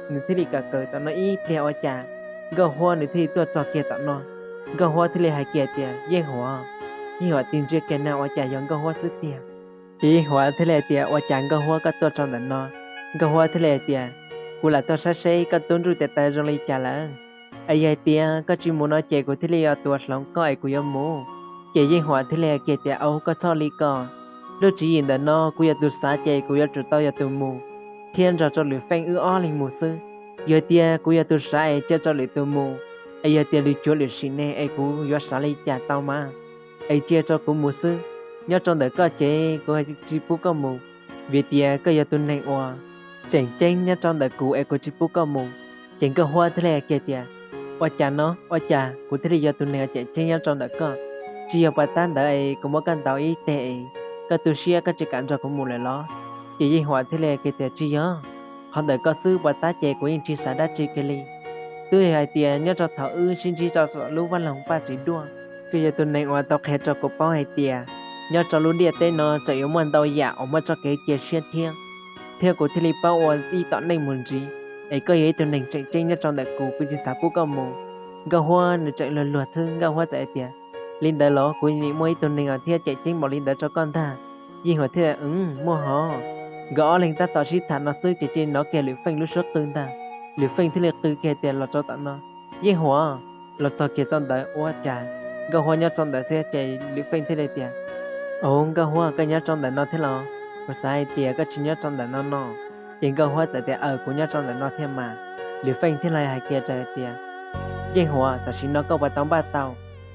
Nws thiaj li kawm kawm tom no ib pliag ua cas Nkauj Huab nws thiaj li tuaj txog kiag tom no. Nkauj Huab thiaj li hais kiag tias, Yeej Huam. Yeej Huam tig ntsia kiag na ua cas yog Nkauj Huab xwb tiag. Ces Yeej Huam thiaj li hais tias, Ua cas Nkauj Huab koj tuaj rau ntawm no? Nkauj Huab thiaj li hais tias, Kuv lam tuaj saib seb koj tub nruj tes taw zoo li cas lawm. Es yog hais tias koj tsis mus no ces kuv thiaj li yuav tuav hloov koj es kuv yuav mus. Ces Yeej Huam thiaj li hais kiag tias, Au, koj txhob li ko. Lub tswv yim ntawm no kuv yog tus xav ces kuv yuav tsum tau yog tus mus, thiab nrog rau Lwm Feej wb ob leeg mus xwb. Yog tias kuv yog tus xav es cia rau lwm tus mus, es yog tias lwm cuav lwm sim neej es kuv yuav xav li cas tau mas? Es cia rau kuv mus xwb. Nyob rau ntawm koj ces kuv tsis pub koj mus, vim tias koj yog tus neeg uas tseem ceeb nyob rau ntawm kuv es kuv tsis pub koj mus. Ces Nkauj Huab thiaj li hais kiag tias, Ua cas no? Ua cas kuv thiaj li yog tus neeg uas tseem ceeb nyob rau ntawm koj? Tsis yog puas tab ntawd es kuv muab koj ntaus ib teg es koj tu siab koj tsis kam nrog kuv mus lawm los? Ces Yeej Huam thiaj li hais kiag tias, Tsis yog, qhov ntawm koj xwb puas tab ces kuv yeej tsis xav dab tsi kiag li. Twb yog hais tias nyob rau thaum wb sib ntsib rau lub vaj loog paj tsev duaj, koj yog tus neeg uas tau qhia rau kuv paub hais tias nyob rau lub ntiaj teb no tseem yuav muaj ntau yam uas muaj txoj kev cia siab thiab, thiab kuv thiaj li paub ua ib tom neej mus ntxiv. Es koj yog ib tug neeg tseem ceeb nyob rau ntawm kuv, kuv tsis xav pub koj mus. Nkauj Huab nws tseem luag luag xwb, Nkauj Huab txawm hais tias, Li ntawd los kuv nim muaj ib tug neeg uas thiab tseem ceeb npaum li ntawd rau koj ntag. Yeej Huam thiaj, Muaj hov. Nkawd ob leeg tab tom sib tham no xwb ces cia li hnov kiag Lwm Feej lub suab qw ntag. Lwm Feej thiaj li qw kiag tias, Los rau tom no. Yeej Huam, los txog kiag rau ntawd ua cas Nkauj Huab nyob rau ntawd xwb ces Lwm Feej thiaj li tias, Au, Nkauj Huab, koj nyob rau ntawm no thiab los? Kuv xav hais tias koj tsis nyob rau ntawm no no. Ces Nkauj Huab txawm tias, Aws, kuv nyob rau ntawm no thiab mas. Lwm Feej thiaj li hais kiag rau hais tias, Yeej Huam, tam sim no koj puas tau npaj tau?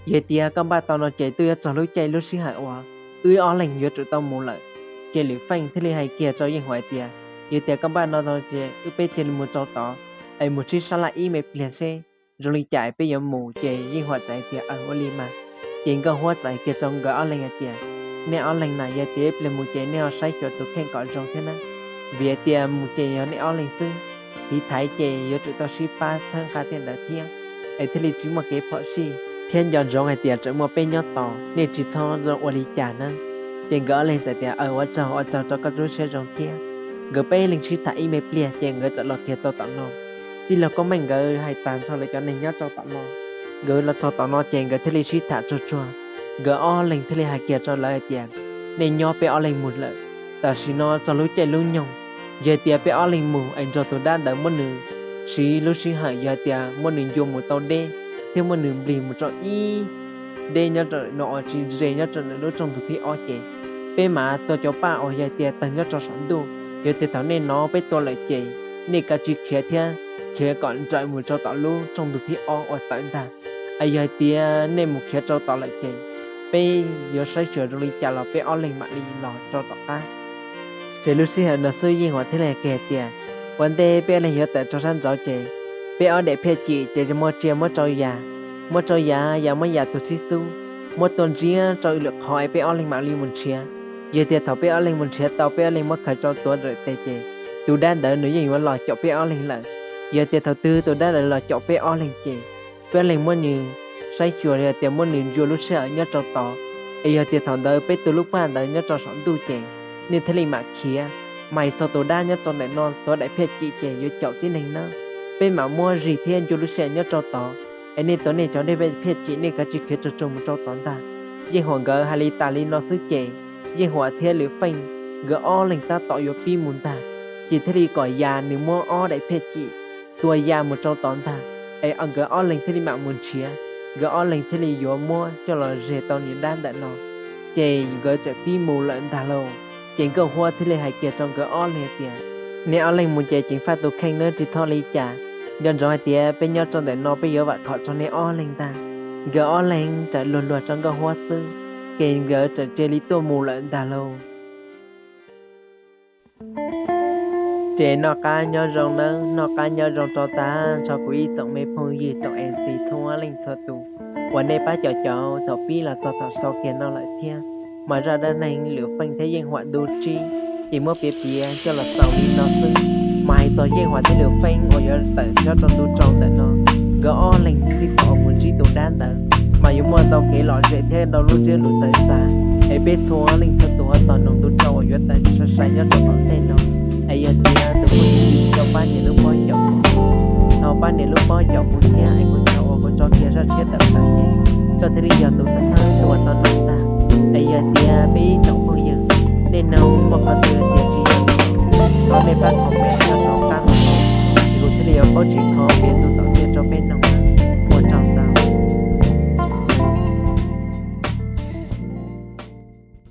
Yog tias koj npaj tau no ces twb yuav txog lub caij lub sij hawm uas wb ob leeg yuav tsum tau mus lawm. Ces Lwm Feej thiaj li hais kiag rau Yeej Huam hais tias, Yog tias koj npaj no tau ces wb peb cia li mus rau tod es mus sib sab laj ib me pliag seb zoo li cas peb yuav mus. Ces Yeej Huam txawm hais tias, Aws, ua li mas. Ces Nkauj Huab txawm hais kiag rau nkawd ob leeg hais tias, Nej ob leeg na, yog tias ib pliag mus ces nej ho saib xyuas tus kheej kom zoo thiab na, vim hais tias mus ces yog nej ob leeg xwb, tiv thaiv ces yuav tsum tau sib pab txhawb nqa tej ntawd thiab, es thiaj li tsis muaj kev phom sij, thiab nco ntsoov hais tias tseem muaj peb nyob tos, nej tsis txhob zoo ua li cas na. Ces nkawd ob leeg txawm tias, Aws, ua tsaug, ua tsaug rau koj lub siab zoo thiab. Nkawd peb leeg sib tham ib me pliag ces nkawd txawm los kiag rau tom no. Tij laug Koob Meej nkawd hais tas nrho lawv cov neeg nyob rau tom no, nkawd los txog tom no ces nkawd thiaj li sib tham tsuag tsuag. Nkawd ob leeg thiaj li hais kiag rau lawv hais tias, Nej nyob, peb ob leeg mus lawm. Tam sim no txog lub caij lub nyoog, yog tias peb ob leeg mus es nrog tus dab ntawd muab nws siv lub sij hawm, yog tias muab nws ncua mus tau deb, thiab muab nws nplig mus rau ib deb nyob rau no uas tsis ze nyob rau ntawm lub rooj ntug thib ob ces peb mam tua cov paj uas yog tias tawg nyob rau saum ntuj. Yog tias thaum nej hnov peb tua lawm ces nej kav tsij khiav thiab khiav kom nrawm mus rau tom lub rooj ntug thib ob uas tawm ntag. Es yog hais tias nej mus khiav rau tod lawm ces peb yuav saib xyuas zoo li cas los peb ob leeg mam li los rau tom qab. Ces lub sij hawm no xwb Yeej Huam thiaj li hais kiag tias, Ua ntej peb ob leeg yuav tawm rau sab nraud ces peb ob daim phiaj chim ces muab tsiaj muab rau yas, muab rau yas, yas muab yas tus xib xub, muab tua ntsiab rau ib lwm qhov es peb ob leeg mam li mus nrhiav. Yog tias thaum peb ob leeg mus nrhiav tau peb ob leeg muab khaws rau tuav rawm tes ces tus dab ntawd nws yeej yuav los caum peb ob leeg lawm. Yog tias thaum twg tus dab ntawd los caum peb ob leeg ces peb ob leeg muab nws saib xyuas los yog tias muab nws ntsuas lub sij hawm nyob rau tod, es yog tias thaum ntawd peb tu lub paj ntawd nyob rau saum ntuj ces nej thiaj li mam khiav. Mas hais txog tus dab nyob rau ntawm no tuav daim phiaj chim ces yuav caum tib neeg nawb. Peb mam muab zig thiab ntsuas lub sij hawm nyob rau tod, es nej tuav nej cov dej phiaj chim nej kav tsij khiav tsuag tsuag mus rau tod ntag. Yeej Huam nkawd hais li tas li no xwb ces Yeej Huam thiab Lwm Feej nkawd ob leeg tab tom yuav pib mus ntag, ces thiaj li kom yas nws muab ob daim phiaj chim tua yas mus rau tod ntag, es nkawd ob leeg thiaj li mam mus nrhiav, nkawd ob leeg thiaj li yuav muab coj los zes tau niag dab ntawm no. Ces nkawd txawm pib mus lawm ntag lauj. Ces Nkauj Huab thiaj li hais kiag rau nkawd ob leeg tias, nej ob leeg mus ces ceev faj tus kheej nawb, tsis txhob li cas. Nco ntsoov hais tias peb nyob rau ntawm no peb yuav vam khom rau nej ob leeg ntag. Nkawd ob leeg txawm luag luag rau Nkauj Huab xwb, ces nkawd txawm cia li tuaj mus lawm ntag lauj. Ces noj qab nyob zoo nawb, noj qab nyob zoo rau tag nrho kuv ib tsoom me phooj ywg tsoom M C txhua leej txhua tus uas nej pab caum caum thaum pib los txog thaum xaus kiag no lawm thiab. Mas zaj dab neeg Lwm Feej thiab Yeej Huam ntu tsib ces muab piav piav coj los xaus li no xwb. Mas hais txog Yeej Huam thiab Lwm Feej uas yuav tawm nyob rau ntu rau ntawm no, nkawd ob leeg txij thaum uas mus ntsib tus dab ntawd mas yuav muaj ntau kev lom zem thiab ntau lub ntsiab lus txawv txav, es peb txhua leej txhua tus ho tos noog ntu rau uas yuav tawm sai sai nyob rau tom ntej no. Es yog tias tus phooj ywg tsis tau pab nias lub pob caum, thov pab nias lub pob caum kuv thiab, es kuv thaum uas kuv tso kiag zaj tshiab tawm tag ces koj thiaj li yog tus thawj thawj tus uas tau noog ntag. Es yog tias peb ib tsoom phooj ywg nej noog muaj qhov twg tias tsis yog, thov nej pab comment nyob rau qab no, es kuv thiaj li yuav paub tsis tau.